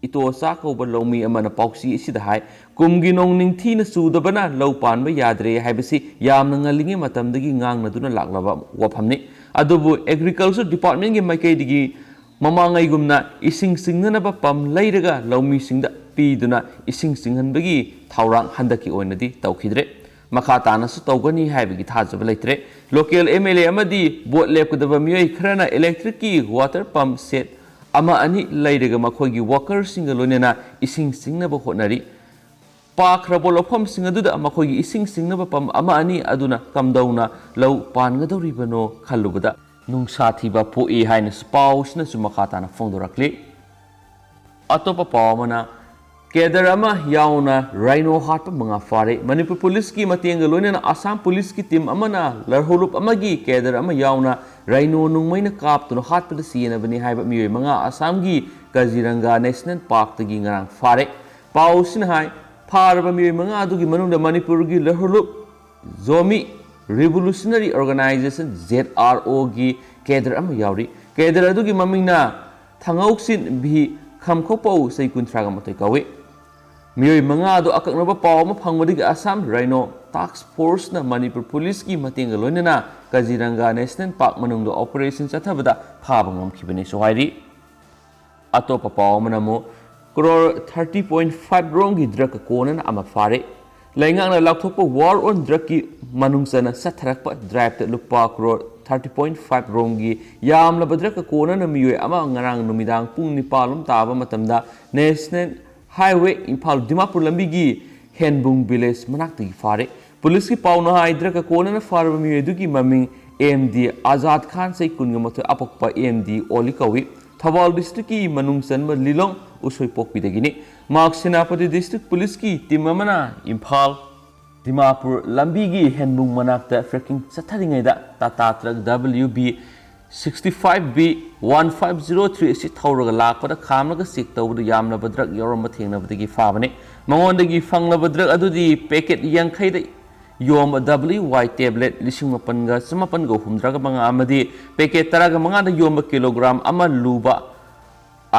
ꯏꯇꯣꯆꯥ ꯀꯧꯕ ꯂꯧꯃꯤ ꯑꯃꯅ ꯄꯥꯎꯆꯦ ꯑꯁꯤꯗ ꯍꯥꯏ, ꯀꯨꯝꯒꯤ ꯅꯣꯡ ꯅꯤꯡꯊꯤꯅ ꯆꯨꯗꯕꯅ ꯂꯧ ꯄꯥꯟꯕ ꯌꯥꯗ꯭ꯔꯦ ꯍꯥꯏꯕꯁꯤ ꯌꯥꯝꯅ ꯉꯜꯂꯤꯉꯩ ꯃꯇꯝꯗꯒꯤ ꯉꯥꯡꯅꯗꯨꯅ ꯂꯥꯛꯂꯕ ꯋꯥꯐꯝꯅꯤ꯫ ꯑꯗꯨꯕꯨ ꯑꯦꯒ꯭ꯔꯤꯀꯜꯆꯔ ꯗꯤꯄꯥꯔꯠꯃꯦꯟꯒꯤ ꯃꯥꯏꯀꯩꯗꯒꯤ ꯃꯃꯥꯡꯉꯩꯒꯨꯝꯅ ꯏꯁꯤꯡ ꯆꯤꯡꯅꯅꯕ ꯄꯝ ꯂꯩꯔꯒ ꯂꯧꯃꯤꯁꯤꯡꯗ ꯄꯤꯗꯨꯅ ꯏꯁꯤꯡ ꯆꯤꯡꯍꯟꯕꯒꯤ ꯊꯧꯔꯥꯡ ꯍꯟꯗꯛꯀꯤ ꯑꯣꯏꯅꯗꯤ ꯇꯧꯈꯤꯗ꯭ꯔꯦ꯫ ꯃꯈꯥ ꯇꯥꯅꯁꯨ ꯇꯧꯒꯅꯤ ꯍꯥꯏꯕꯒꯤ ꯊꯥꯖꯕ ꯂꯩꯇ꯭ꯔꯦ꯫ ꯂꯣꯀꯦꯜ ꯑꯦꯝ ꯑꯦꯜ ꯑꯦ ꯑꯃꯗꯤ ꯚꯣꯠ ꯂꯦꯞꯀꯗꯕ ꯃꯤꯑꯣꯏ ꯈꯔꯅ ꯏꯂꯦꯛꯇ꯭ꯔꯤꯛꯀꯤ ꯋꯥꯇꯔ ꯄꯝ ꯁꯦꯠ ꯑꯃ ꯑꯅꯤ ꯂꯩꯔꯒ ꯃꯈꯣꯏꯒꯤ ꯋꯥꯀꯔꯁꯤꯡꯒ ꯂꯣꯏꯅꯅ ꯏꯁꯤꯡ ꯆꯤꯡꯅꯕ ꯍꯣꯠꯅꯔꯤ꯫ ꯄꯥꯈ꯭ꯔꯕ ꯂꯧꯐꯝꯁꯤꯡ ꯑꯗꯨꯗ ꯃꯈꯣꯏꯒꯤ ꯏꯁꯤꯡ ꯆꯤꯡꯅꯕ ꯄꯝ ꯑꯃ ꯑꯅꯤ ꯑꯗꯨꯅ ꯀꯝꯗꯧꯅ ꯂꯧ ꯄꯥꯟꯒꯗꯧꯔꯤꯕꯅꯣ ꯈꯜꯂꯨꯕꯗ ꯅꯨꯡꯁꯥ ꯊꯤꯕ ꯄꯣꯛꯏ ꯍꯥꯏꯅꯁꯨ ꯄꯥꯎꯁꯤꯅꯁꯨ ꯃꯈꯥ ꯇꯥꯅ ꯐꯣꯡꯗꯣꯔꯛꯂꯤ꯫ ꯑꯇꯣꯞꯄ ꯄꯥꯎ ꯑꯃꯅ, ꯀꯦꯗꯔ ꯑꯃ ꯌꯥꯎꯅ ꯔꯥꯏꯅꯣ ꯍꯥꯠꯄ ꯃꯉꯥ ꯐꯥꯔꯦ꯫ ꯃꯅꯤꯄꯨꯔ ꯄꯨꯂꯤꯁꯀꯤ ꯃꯇꯦꯡꯒ ꯂꯣꯏꯅꯅ ꯑꯁꯥꯝ ꯄꯨꯂꯤꯁꯀꯤ ꯇꯤꯝ ꯑꯃꯅ ꯂꯔꯍꯨꯂꯨꯞ ꯑꯃꯒꯤ ꯀꯦꯗꯔ ꯑꯃ ꯌꯥꯎꯅ ꯔꯥꯏꯅꯣ ꯅꯣꯡꯃꯩꯅ ꯀꯥꯞꯇꯨꯅ ꯍꯥꯠꯄꯗ ꯁꯤꯖꯤꯟꯅꯕꯅꯤ ꯍꯥꯏꯕ ꯃꯤꯑꯣꯏ ꯃꯉꯥ ꯑꯁꯥꯝꯒꯤ ꯀꯥꯖꯤꯔꯪꯒꯥ ꯅꯦꯁꯅꯦꯜ ꯄꯥꯔꯛꯇꯒꯤ ꯉꯔꯥꯡ ꯐꯥꯔꯦ꯫ ꯄꯥꯎ ꯑꯁꯤꯅ ꯍꯥꯏ, ꯐꯥꯔꯕ ꯃꯤꯑꯣꯏ ꯃꯉꯥ ꯑꯗꯨꯒꯤ ꯃꯅꯨꯡꯗ ꯃꯅꯤꯄꯨꯔꯒꯤ ꯂꯔꯍꯨꯂꯨꯞ Zomi revolutionary organisation, Z R ꯑꯣꯒꯤ ꯀꯦꯗꯔ ꯑꯃ ꯌꯥꯎꯔꯤ꯫ ꯀꯦꯗꯔ ꯑꯗꯨꯒꯤ ꯃꯃꯤꯡꯅ ꯊꯉꯧꯁꯤꯟ ꯚꯤ ꯈꯝꯈꯣꯄꯧ, ꯆꯍꯤ ꯀꯨꯟꯊ꯭ꯔꯥꯒ ꯃꯥꯊꯣꯏ ꯀꯧꯏ꯫ ꯃꯤꯑꯣꯏ ꯃꯉꯥ ꯑꯗꯨ ꯑꯀꯛꯅꯕ ꯄꯥꯎ ꯑꯃ ꯐꯪꯕꯗꯒꯤ ꯑꯁꯥꯝ ꯔꯥꯏꯅꯣ ꯇꯥꯛꯁ ꯐꯣꯔꯁꯅ ꯃꯅꯤꯄꯨꯔ ꯄꯨꯂꯤꯁꯀꯤ ꯃꯇꯦꯡꯒ ꯂꯣꯏꯅꯅ ꯀꯥꯖꯤꯔꯪꯒꯥ ꯅꯦꯁꯅꯦꯜ ꯄꯥꯔꯛ ꯃꯅꯨꯡꯗ ꯑꯣꯄꯔꯦꯁꯟ ꯆꯠꯊꯕꯗ ꯐꯥꯕ ꯉꯝꯈꯤꯕꯅꯤꯁꯨ ꯍꯥꯏꯔꯤ꯫ ꯑꯇꯣꯞꯄ ꯄꯥꯎ ꯑꯃꯅ ꯑꯃꯨꯛ ꯀ꯭ꯔꯣꯔ ꯊꯥꯔꯇꯤ ꯄꯣꯏꯟ ꯐꯥꯏꯚ ꯔꯣꯝꯒꯤ ꯗ꯭ꯔꯒꯀ ꯀꯣꯟꯅꯅ ꯑꯃ ꯐꯥꯔꯦ꯫ ꯂꯩꯉꯥꯛꯅ ꯂꯥꯎꯊꯣꯛꯄ ꯋꯥꯔ ꯑꯣꯟ ꯗ꯭ꯔꯒꯀꯤ ꯃꯅꯨꯡ ꯆꯟꯅ ꯆꯠꯊꯔꯛꯄ ꯗ꯭ꯔꯥꯏꯚꯇ ꯂꯨꯄꯥ ꯀ꯭ꯔꯣꯔ ꯊꯥꯔꯇꯤ ꯄꯣꯏꯟ ꯐꯥꯏꯚ ꯔꯣꯝꯒꯤ ꯌꯥꯝꯂꯕ ꯗ꯭ꯔꯒꯀ ꯀꯣꯟꯅꯅ ꯃꯤꯑꯣꯏ ꯑꯃ ꯉꯔꯥꯡ ꯅꯨꯃꯤꯗꯥꯡ ꯄꯨꯡ ꯅꯤꯄꯥꯜ ꯂꯣꯝ ꯇꯥꯕ ꯃꯇꯝꯗ ꯅꯦꯁꯅꯦꯜ ꯍꯥꯏꯋꯦ ꯏꯝꯐꯥꯜ ꯗꯤꯃꯥꯄꯨꯔ ꯂꯝꯕꯤꯒꯤ ꯍꯦꯟꯕꯨꯡ ꯚꯤꯂꯦꯖ ꯃꯅꯥꯛꯇꯒꯤ ꯐꯥꯔꯦ꯫ ꯄꯨꯂꯤꯁꯀꯤ ꯄꯥꯎꯅ ꯍꯥꯏ, ꯗ꯭ꯔꯒꯀ ꯀꯣꯟꯅꯅ ꯐꯥꯔꯕ ꯃꯤꯑꯣꯏ ꯑꯗꯨꯒꯤ ꯃꯃꯤꯡ ꯑꯦꯝ ꯗꯤ ꯑꯖꯥꯗ ꯈꯥꯟ, ꯆꯍꯤ ꯀꯨꯟꯒ ꯃꯥꯊꯣꯏ, ꯑꯄꯣꯛꯄ ꯑꯦꯝ ꯗꯤ ꯑꯣꯂꯤ ꯀꯧꯏ꯫ ꯊꯧꯕꯥꯜ ꯗꯤꯁꯇ꯭ꯔꯤꯛꯀꯤ ꯃꯅꯨꯡ ꯆꯟꯕ ꯂꯤꯂꯣꯡ ꯎꯁꯣꯏꯄꯣꯛꯄꯤꯗꯒꯤꯅꯤ꯫ ꯃꯥꯛ ꯁꯦꯅꯥꯄꯇꯤ ꯗꯤꯁꯇ꯭ꯔꯤꯛ ꯄꯨꯂꯤꯁꯀꯤ ꯇꯤꯝ ꯑꯃꯅ ꯏꯝꯐꯥꯜ ꯗꯤꯃꯥꯄꯨꯔ ꯂꯝꯕꯤꯒꯤ ꯍꯦꯟꯕꯨꯡ ꯃꯅꯥꯛꯇ ꯇ꯭ꯔꯦꯀꯤꯡ ꯆꯠꯊꯔꯤꯉꯩꯗ Tata truck W B sixty five B one five zero three ꯑꯁꯤ ꯊꯧꯔꯒ ꯂꯥꯛꯄꯗ ꯈꯥꯝꯂꯒ ꯆꯦꯛ ꯇꯧꯕꯗ ꯌꯥꯝꯂꯕ ꯗ꯭ꯔꯒ ꯌꯥꯎꯔꯝꯕ ꯊꯦꯡꯅꯕꯗꯒꯤ ꯐꯥꯕꯅꯤ꯫ ꯃꯉꯣꯟꯗꯒꯤ ꯐꯪꯂꯕ ꯗ꯭ꯔꯒ ꯑꯗꯨꯗꯤ ꯄꯦꯀꯦꯠ ꯌꯥꯡꯈꯩꯗ ꯌꯣꯝꯕ ꯗꯕꯜꯌꯨ ꯋꯥꯏ ꯇꯦꯕ꯭ꯂꯦꯠ ꯂꯤꯁꯤꯡ ꯃꯥꯄꯟꯒ ꯆꯃꯥꯄꯟꯒ ꯍꯨꯝꯗ꯭ꯔꯥꯒ ꯃꯉꯥ ꯑꯃꯗꯤ ꯄꯦꯀꯦꯠ ꯇꯔꯥꯒ ꯃꯉꯥꯗ ꯌꯣꯝꯕ ꯀꯤꯂꯣꯒ꯭ꯔꯥꯝ ꯑꯃ ꯂꯨꯕ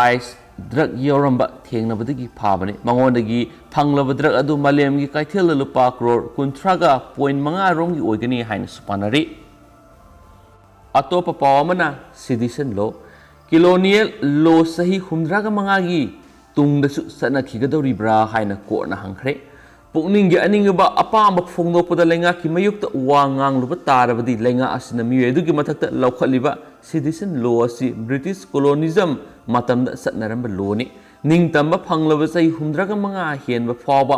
ꯑꯥꯏꯁ ꯗ꯭ꯔꯒ ꯌꯥꯎꯔꯝꯕ ꯊꯦꯡꯅꯕꯗꯒꯤ ꯐꯥꯕꯅꯤ꯫ ꯃꯉꯣꯟꯗꯒꯤ ꯐꯪꯂꯕ ꯗ꯭ꯔꯒ ꯑꯗꯨ ꯃꯥꯂꯦꯝꯒꯤ ꯀꯩꯊꯦꯜꯗ ꯂꯨꯄꯥ ꯀ꯭ꯔꯣꯔ ꯀꯨꯟꯊ꯭ꯔꯥꯒ ꯄꯣꯏꯟ ꯃꯉꯥ ꯔꯣꯝꯒꯤ ꯑꯣꯏꯒꯅꯤ ꯍꯥꯏꯅꯁꯨ ꯄꯥꯅꯔꯤ꯫ ꯑꯇꯣꯞꯄ ꯄꯥꯎ ꯑꯃꯅ ꯁꯤꯇꯤꯖꯟ ꯂꯣ, ꯀꯣꯂꯣꯅꯤꯌꯦꯜ ꯂꯣ ꯆꯍꯤ ꯍꯨꯝꯗ꯭ꯔꯥꯒ ꯃꯉꯥꯒꯤ ꯇꯨꯡꯗꯁꯨ ꯆꯠꯅꯈꯤꯒꯗꯧꯔꯤꯕ꯭ꯔꯥ ꯍꯥꯏꯅ ꯀꯣꯔꯠꯅ ꯍꯪꯈ꯭ꯔꯦ꯫ ꯄꯨꯛꯅꯤꯡꯒꯤ ꯑꯅꯤꯡꯕ ꯑꯄꯥꯝꯕ ꯐꯣꯡꯗꯣꯛꯄꯗ ꯂꯩꯉꯥꯛꯀꯤ ꯃꯥꯌꯣꯛꯇ ꯋꯥ ꯉꯥꯡꯂꯨꯕ ꯇꯥꯔꯕꯗꯤ ꯂꯩꯉꯥꯛ ꯑꯁꯤꯅ ꯃꯤꯑꯣꯏ ꯑꯗꯨꯒꯤ ꯃꯊꯛꯇ ꯂꯧꯈꯠꯂꯤꯕ ꯁꯤꯇꯤꯖꯟ ꯂꯣ ꯑꯁꯤ ꯕ꯭ꯔꯤꯇꯤꯁ ꯀꯣꯂꯣꯅꯤꯖꯝ ꯃꯇꯝꯗ ꯆꯠꯅꯔꯝꯕ ꯂꯣꯅꯤ꯫ ꯅꯤꯡꯇꯝꯕ ꯐꯪꯂꯕ ꯆꯍꯤ ꯍꯨꯝꯗ꯭ꯔꯥꯒ ꯃꯉꯥ ꯍꯦꯟꯕ ꯐꯥꯎꯕ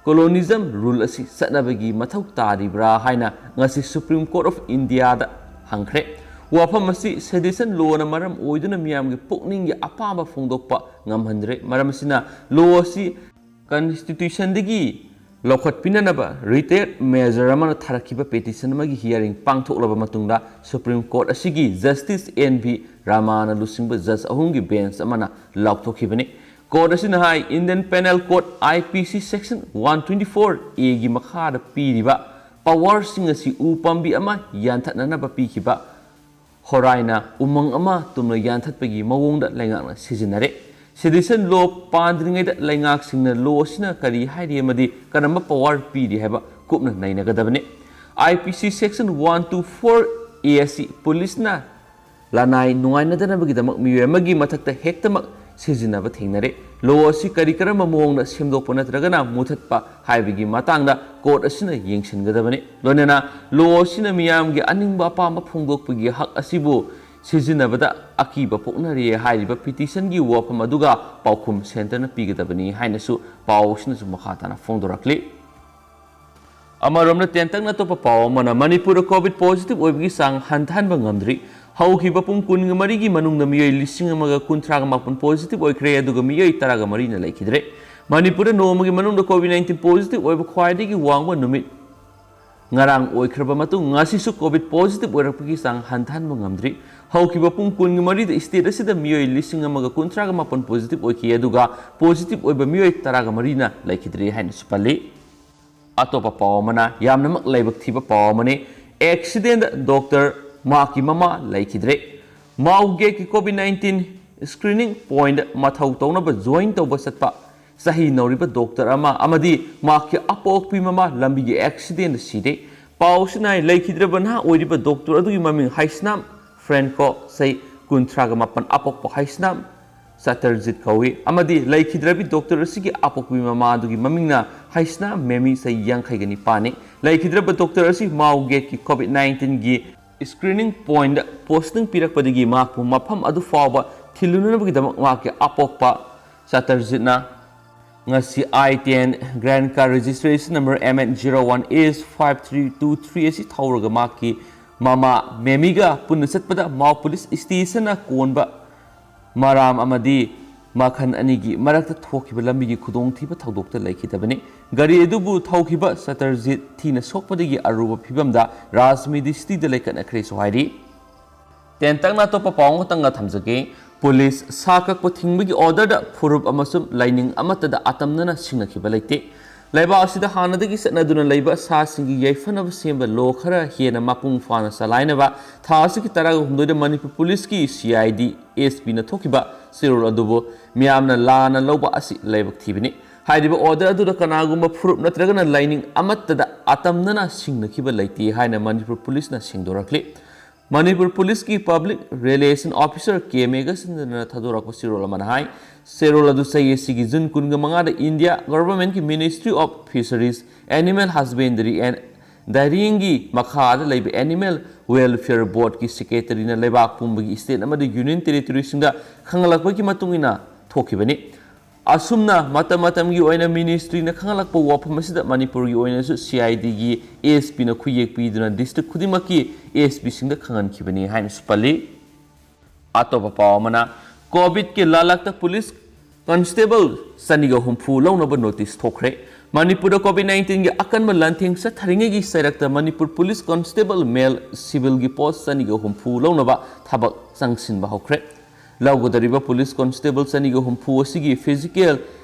ꯀꯣꯂꯣꯅꯤꯖꯝ ꯔꯨꯜ ꯑꯁꯤ ꯆꯠꯅꯕꯒꯤ ꯃꯊꯧ ꯇꯥꯔꯤꯕ꯭ꯔꯥ ꯍꯥꯏꯅ ꯉꯁꯤ ꯁꯨꯄ꯭ꯔꯤꯝ ꯀꯣꯔꯠ ꯑꯣꯐ ꯏꯟꯗꯤꯌꯥꯗ ꯍꯪꯈ꯭ꯔꯦ꯫ ꯋꯥꯐꯝ ꯑꯁꯤ sedition lawꯅ ꯃꯔꯝ ꯑꯣꯏꯗꯨꯅ ꯃꯤꯌꯥꯝꯒꯤ ꯄꯨꯛꯅꯤꯡꯒꯤ ꯑꯄꯥꯝꯕ ꯐꯣꯡꯗꯣꯛꯄ ꯉꯝꯍꯟꯗ꯭ꯔꯦ꯫ ꯃꯔꯝ ꯑꯁꯤꯅ law ꯑꯁꯤ constitutionꯗꯒꯤ ꯂꯧꯈꯠꯄꯤꯅꯅꯕ retired major ꯑꯃꯅ ꯊꯥꯔꯛꯈꯤꯕ petition ꯑꯃꯒꯤ hearing ꯄꯥꯡꯊꯣꯛꯂꯕ ꯃꯇꯨꯡꯗ Supreme Court ꯑꯁꯤꯒꯤ Justice N V Ramana ꯂꯨꯆꯤꯡꯕ judge ꯑꯍꯨꯝꯒꯤ bench ꯑꯃꯅ ꯂꯥꯎꯊꯣꯛꯈꯤꯕꯅꯤ꯫ Court ꯑꯁꯤꯅ ꯍꯥꯏ, Indian Penal Code, I P C section one twenty-four A ꯒꯤ ꯃꯈꯥꯗ ꯄꯤꯔꯤꯕ powerꯁꯤꯡ ꯑꯁꯤ ꯎ ꯄꯥꯝꯕꯤ ꯑꯃ ꯌꯥꯟꯊꯠꯅꯅꯕ ꯄꯤꯈꯤꯕ ꯍꯣꯔꯥꯏꯅ ꯎꯃꯪ ꯑꯃ ꯇꯨꯝꯅ ꯌꯥꯟꯊꯠꯄꯒꯤ ꯃꯑꯣꯡꯗ ꯂꯩꯉꯥꯛꯅ ꯁꯤꯖꯤꯟꯅꯔꯦ꯫ Sedition law ꯄꯥꯟꯗ꯭ꯔꯤꯉꯩꯗ ꯂꯩꯉꯥꯛꯁꯤꯡꯅ law ꯑꯁꯤꯅ ꯀꯔꯤ ꯍꯥꯏꯔꯤ ꯑꯃꯗꯤ ꯀꯔꯝꯕ power ꯄꯤꯔꯤ ꯍꯥꯏꯕ ꯀꯨꯞꯅ ꯅꯩꯅꯒꯗꯕꯅꯤ꯫ I P C section one two four A ꯑꯁꯤ policeꯅ ꯂꯅꯥꯏ ꯅꯨꯡꯉꯥꯏꯅꯗꯅꯕꯒꯤꯗꯃꯛ ꯃꯤꯑꯣꯏ ꯑꯃꯒꯤ ꯃꯊꯛꯇ ꯍꯦꯛꯇꯃꯛ ꯁꯤꯖꯤꯟꯅꯕ ꯊꯦꯡꯅꯔꯦ꯫ Law ꯑꯁꯤ ꯀꯔꯤ ꯀꯔꯝꯕ ꯃꯑꯣꯡꯗ ꯁꯦꯝꯗꯣꯛꯄ ꯅꯠꯇ꯭ꯔꯒꯅ ꯃꯨꯊꯠꯄ ꯍꯥꯏꯕꯒꯤ ꯃꯇꯥꯡꯗ court ꯑꯁꯤꯅ ꯌꯦꯡꯁꯤꯟꯒꯗꯕꯅꯤ꯫ ꯂꯣꯏꯅꯅ law ꯑꯁꯤꯅ ꯃꯤꯌꯥꯝꯒꯤ ꯑꯅꯤꯡꯕ ꯑꯄꯥꯝꯕ ꯐꯣꯡꯗꯣꯛꯄꯒꯤ ꯍꯛ ꯑꯁꯤꯕꯨ ꯁꯤꯖꯤꯟꯅꯕꯗ ꯑꯀꯤꯕ ꯄꯣꯛꯅꯔꯤ ꯍꯥꯏꯔꯤꯕ petitionꯒꯤ ꯋꯥꯐꯝ ꯑꯗꯨꯒ ꯄꯥꯎꯈꯨꯝ centreꯅ ꯄꯤꯒꯗꯕꯅꯤ ꯍꯥꯏꯅꯁꯨ ꯄꯥꯎ ꯑꯁꯤꯅꯁꯨ ꯃꯈꯥ ꯇꯥꯅ ꯐꯣꯡꯗꯣꯔꯛꯂꯤ꯫ ꯑꯃꯔꯣꯝꯗ ꯇꯦꯟꯇꯛꯅ ꯑꯇꯣꯞꯄ ꯄꯥꯎ ꯑꯃꯅ ꯃꯅꯤꯄꯨꯔꯗ COVID positive ꯑꯣꯏꯕꯒꯤ ꯆꯥꯡ ꯍꯟꯊꯍꯟꯕ ꯉꯝꯗ꯭ꯔꯤ꯫ ꯍꯧꯈꯤꯕ ꯄꯨꯡ ꯀꯨꯟꯒ ꯃꯔꯤꯒꯤ ꯃꯅꯨꯡꯗ ꯃꯤꯑꯣꯏ ꯂꯤꯁꯤꯡ ꯑꯃꯒ ꯀꯨꯟꯊ꯭ꯔꯥꯒ ꯃꯥꯄꯟ positive ꯑꯣꯏꯈ꯭ꯔꯦ, ꯑꯗꯨꯒ ꯃꯤꯑꯣꯏ ꯇꯔꯥꯒ ꯃꯔꯤꯅ ꯂꯩꯈꯤꯗ꯭ꯔꯦ꯫ ꯃꯅꯤꯄꯨꯔꯗ ꯅꯣꯡꯃꯒꯤ ꯃꯅꯨꯡꯗ COVID nineteen positive ꯑꯣꯏꯕ ꯈ꯭ꯋꯥꯏꯗꯒꯤ ꯋꯥꯡꯕ ꯅꯨꯃꯤꯠ ꯉꯔꯥꯡ ꯑꯣꯏꯈ꯭ꯔꯕ ꯃꯇꯨꯡ ꯉꯁꯤꯁꯨ COVID positive ꯑꯣꯏꯔꯛꯄꯒꯤ ꯆꯥꯡ ꯍꯟꯊꯍꯟꯕ ꯉꯝꯗ꯭ꯔꯤ꯫ ꯍꯧꯈꯤꯕ ꯄꯨꯡ ꯀꯨꯟꯒ ꯃꯔꯤꯗ state ꯑꯁꯤꯗ ꯃꯤꯑꯣꯏ ꯂꯤꯁꯤꯡ ꯑꯃꯒ ꯀꯨꯟꯊ꯭ꯔꯥꯒ ꯃꯥꯄꯟ positive ꯑꯣꯏꯈꯤ, ꯑꯗꯨꯒ positive ꯑꯣꯏꯕ ꯃꯤꯑꯣꯏ ꯇꯔꯥꯒ ꯃꯔꯤꯅ ꯂꯩꯈꯤꯗ꯭ꯔꯤ ꯍꯥꯏꯅꯁꯨ ꯄꯜꯂꯤ꯫ ꯑꯇꯣꯞꯄ ꯄꯥꯎ ꯑꯃꯅ ꯌꯥꯝꯅꯃꯛ ꯂꯥꯏꯕꯛ ꯊꯤꯕ ꯄꯥꯎ ꯑꯃꯅꯤ꯫ Accidentꯗ doctor ꯃꯍꯥꯛꯀꯤ ꯃꯃꯥ ꯂꯩꯈꯤꯗ꯭ꯔꯦ꯫ ꯃꯥꯎ gateꯀꯤ COVID nineteen screening pointꯗ ꯃꯊꯧ ꯇꯧꯅꯕ join ꯇꯧꯕ ꯆꯠꯄ ꯆꯍꯤ ꯅꯧꯔꯤꯕ doctor ꯑꯃ ꯑꯃꯗꯤ ꯃꯍꯥꯛꯀꯤ ꯑꯄꯣꯛꯄꯤ ꯃꯃꯥ ꯂꯝꯕꯤꯒꯤ accidentꯗ ꯁꯤꯔꯦ꯫ ꯄꯥꯎ ꯑꯁꯤꯅ ꯍꯥꯏ, ꯂꯩꯈꯤꯗ꯭ꯔꯕ ꯅꯍꯥ ꯑꯣꯏꯔꯤꯕ doctor ꯑꯗꯨꯒꯤ ꯃꯃꯤꯡ ꯍꯥꯏꯁꯅꯥꯝ ꯐ꯭ꯔꯦꯟꯀꯣ, ꯆꯍꯤ ꯀꯨꯟꯊ꯭ꯔꯥꯒ ꯃꯥꯄꯟ, ꯑꯄꯣꯛꯄ ꯍꯥꯏꯁꯅꯥꯝ ꯆꯇꯔꯖꯤꯠ ꯀꯧꯏ ꯑꯃꯗꯤ ꯂꯩꯈꯤꯗ꯭ꯔꯕꯤ doctor ꯑꯁꯤꯒꯤ ꯑꯄꯣꯛꯄꯤ ꯃꯃꯥ ꯑꯗꯨꯒꯤ ꯃꯃꯤꯡꯅ ꯍꯥꯏꯁꯅꯥꯝ ꯃꯦꯃꯤ, ꯆꯍꯤ ꯌꯥꯡꯈꯩꯒ ꯅꯤꯄꯥꯟꯅꯤ꯫ ꯂꯩꯈꯤꯗ꯭ꯔꯕ doctor ꯑꯁꯤ ꯃꯥꯎ gateꯀꯤ COVID nineteenꯒꯤ screening pointꯗ posting ꯄꯤꯔꯛꯄꯗꯒꯤ ꯃꯍꯥꯛꯄꯨ ꯃꯐꯝ ꯑꯗꯨ ꯐꯥꯎꯕ ꯊꯤꯜꯂꯨꯅꯅꯕꯒꯤꯗꯃꯛ ꯃꯍꯥꯛꯀꯤ ꯑꯄꯣꯛꯄ ꯆꯇꯔꯖꯤꯠꯅ ꯉꯁꯤ I ten Grand Car Registration Number M N zero one H five three two three ꯑꯁꯤ ꯊꯧꯔꯒ ꯃꯍꯥꯛꯀꯤ ꯃꯃꯥ ꯃꯦꯃꯤꯒ ꯄꯨꯟꯅ ꯆꯠꯄꯗ ꯃꯥꯎ ꯄꯨꯂꯤꯁ ꯁ꯭ꯇꯦꯁꯟꯅ ꯀꯣꯟꯕ ꯃꯔꯥꯝ ꯑꯃꯗꯤ ꯃꯈꯜ ꯑꯅꯤꯒꯤ ꯃꯔꯛꯇ ꯊꯣꯛꯈꯤꯕ ꯂꯝꯕꯤꯒꯤ ꯈꯨꯗꯣꯡꯊꯤꯕ ꯊꯧꯗꯣꯛꯇ ꯂꯩꯈꯤꯗꯕꯅꯤ꯫ ꯒꯥꯔꯤ ꯑꯗꯨꯕꯨ ꯊꯧꯈꯤꯕ ꯁꯇꯔꯖꯤꯠ ꯊꯤꯅ ꯁꯣꯛꯄꯗꯒꯤ ꯑꯔꯨꯕ ꯐꯤꯕꯝꯗ ꯔꯥꯖꯃꯤꯗꯤ ꯁꯤꯇꯤꯗ ꯂꯩꯈꯠꯅꯈ꯭ꯔꯦꯁꯨ ꯍꯥꯏꯔꯤ꯫ ꯇꯦꯟꯇꯛꯅ ꯑꯇꯣꯞꯄ ꯄꯥꯎ ꯑꯃꯇꯪꯒ ꯊꯝꯖꯒꯦ꯫ ꯄꯨꯂꯤꯁ ꯁꯥ ꯀꯛꯄ ꯊꯤꯡꯕꯒꯤ ꯑꯣꯔꯗꯔꯗ ꯐꯨꯔꯨꯞ ꯑꯃꯁꯨꯡ ꯂꯥꯏꯅꯤꯡ ꯑꯃꯠꯇꯗ ꯑꯇꯝꯅꯅ ꯁꯤꯡꯅꯈꯤꯕ ꯂꯩꯇꯦ꯫ ꯂꯩꯕꯥꯛ ꯑꯁꯤꯗ ꯍꯥꯟꯅꯗꯒꯤ ꯆꯠꯅꯗꯨꯅ ꯂꯩꯕ ꯁꯥꯁꯤꯡꯒꯤ ꯌꯥꯏꯐꯅꯕ ꯁꯦꯝꯕ ꯂꯣ ꯈꯔ ꯍꯦꯟꯅ ꯃꯄꯨꯡ ꯐꯥꯅ ꯆꯂꯥꯏꯅꯕ ꯊꯥ ꯑꯁꯤꯒꯤ ꯇꯔꯥꯒ ꯍꯨꯝꯗꯣꯏꯗ ꯃꯅꯤꯄꯨꯔ ꯄꯨꯂꯤꯁꯀꯤ ꯁꯤ ꯑꯥꯏ ꯗꯤ ꯑꯦꯁ ꯄꯤꯅ ꯊꯣꯛꯈꯤꯕ ꯆꯦꯔꯣꯜ ꯑꯗꯨꯕꯨ ꯃꯤꯌꯥꯝꯅ ꯂꯥꯟꯅ ꯂꯧꯕ ꯑꯁꯤ ꯂꯥꯏꯕꯛ ꯊꯤꯕꯅꯤ꯫ ꯍꯥꯏꯔꯤꯕ ꯑꯣꯔꯗꯔ ꯑꯗꯨꯗ ꯀꯅꯥꯒꯨꯝꯕ ꯐꯨꯔꯨꯞ ꯅꯠꯇ꯭ꯔꯒꯅ ꯂꯥꯏꯅꯤꯡ ꯑꯃꯠꯇꯗ ꯑꯇꯝꯅꯅ ꯁꯤꯡꯅꯈꯤꯕ ꯂꯩꯇꯦ ꯍꯥꯏꯅ ꯃꯅꯤꯄꯨꯔ ꯄꯨꯂꯤꯁꯅ ꯁꯦꯡꯗꯣꯔꯛꯂꯤ꯫ ꯃꯅꯤꯄꯨꯔ ꯄꯨꯂꯤꯁꯀꯤ ꯄꯕ꯭ꯂꯤꯛ ꯔꯤꯂꯦꯁꯟ ꯑꯣꯐꯤꯁꯔ ꯀꯦ ꯃꯦꯘꯆꯟꯗ꯭ꯔꯅ ꯊꯥꯗꯣꯔꯛꯄ ꯆꯦꯔꯣꯜ ꯑꯃꯅ ꯍꯥꯏ, ꯆꯦꯔꯣꯜ ꯑꯗꯨ ꯆꯍꯤ ꯑꯁꯤꯒꯤ ꯖꯨꯟ ꯀꯨꯟꯒ ꯃꯉꯥꯗ ꯏꯟꯗꯤꯌꯥ ꯒꯚꯔꯟꯃꯦꯟꯠꯀꯤ Ministry of Fisheries, Animal Husbandry and Dairyingꯒꯤ ꯃꯈꯥꯗ ꯂꯩꯕ ꯑꯦꯅꯤꯃꯦꯜ ꯋꯦꯜꯐꯤꯌꯔ ꯕꯣꯔꯗꯀꯤ ꯁꯦꯀ꯭ꯔꯦꯇꯔꯤꯅ ꯂꯩꯕꯥꯛ ꯄꯨꯝꯕꯒꯤ ꯁ꯭ꯇꯦꯠ ꯑꯃꯗꯤ ꯌꯨꯅꯤꯌꯟ ꯇꯦꯔꯤꯇꯣꯔꯤꯁꯤꯡꯗ ꯈꯪꯍꯜꯂꯛꯄꯒꯤ ꯃꯇꯨꯡ ꯏꯟꯅ ꯊꯣꯛꯈꯤꯕꯅꯤ꯫ ꯑꯁꯨꯝꯅ ꯃꯇꯝ ꯃꯇꯝꯒꯤ ꯑꯣꯏꯅ ꯃꯤꯅꯤꯁꯇ꯭ꯔꯤꯅ ꯈꯪꯍꯜꯂꯛꯄ ꯋꯥꯐꯝ ꯑꯁꯤꯗ ꯃꯅꯤꯄꯨꯔꯒꯤ ꯑꯣꯏꯅꯁꯨ ꯁꯤ ꯑꯥꯏ ꯗꯤꯒꯤ ꯑꯦꯁ ꯄꯤꯅ ꯈꯨꯌꯦꯛ ꯄꯤꯗꯨꯅ ꯗꯤꯁꯇ꯭ꯔꯤꯛ ꯈꯨꯗꯤꯡꯃꯛꯀꯤ ꯑꯦꯁ ꯄꯤꯁꯤꯡꯗ ꯈꯪꯍꯟꯈꯤꯕꯅꯤ ꯍꯥꯏꯅꯁꯨ ꯄꯜꯂꯤ꯫ ꯑꯇꯣꯞꯄ ꯄꯥꯎ ꯑꯃꯅ, ꯀꯣꯚꯤꯗꯀꯤ ꯂꯥꯂꯛꯇ ꯄꯨꯂꯤꯁ ꯀꯟꯁꯇꯦꯕꯜ ꯆꯅꯤꯒ ꯍꯨꯝꯐꯨ ꯂꯧꯅꯕ ꯅꯣꯇꯤꯁ ꯊꯣꯛꯈ꯭ꯔꯦ꯫ ꯃꯅꯤꯄꯨꯔꯗ ꯀꯣꯚꯤꯗ ꯅꯥꯏꯟꯇꯤꯟꯒꯤ ꯑꯀꯟꯕ ꯂꯥꯟꯊꯦꯡ ꯆꯠꯊꯔꯤꯉꯩꯒꯤ ꯆꯩꯔꯛꯇ ꯃꯅꯤꯄꯨꯔ ꯄꯨꯂꯤꯁ ꯀꯟꯁꯇꯦꯕꯜ ꯃꯦꯜ ꯁꯤꯚꯤꯜꯒꯤ ꯄꯣꯁ ꯆꯅꯤꯒ ꯍꯨꯝꯐꯨ ꯂꯧꯅꯕ ꯊꯕꯛ ꯆꯪꯁꯤꯟꯕ ꯍꯧꯈ꯭ꯔꯦ꯫ ꯂꯧꯒꯗꯧꯔꯤꯕ ꯄꯨꯂꯤꯁ ꯀꯟꯁꯇꯦꯕꯜ ꯆꯅꯤꯒ ꯍꯨꯝꯐꯨ ꯑꯁꯤꯒꯤ ꯐꯤꯖꯤꯀꯦꯜ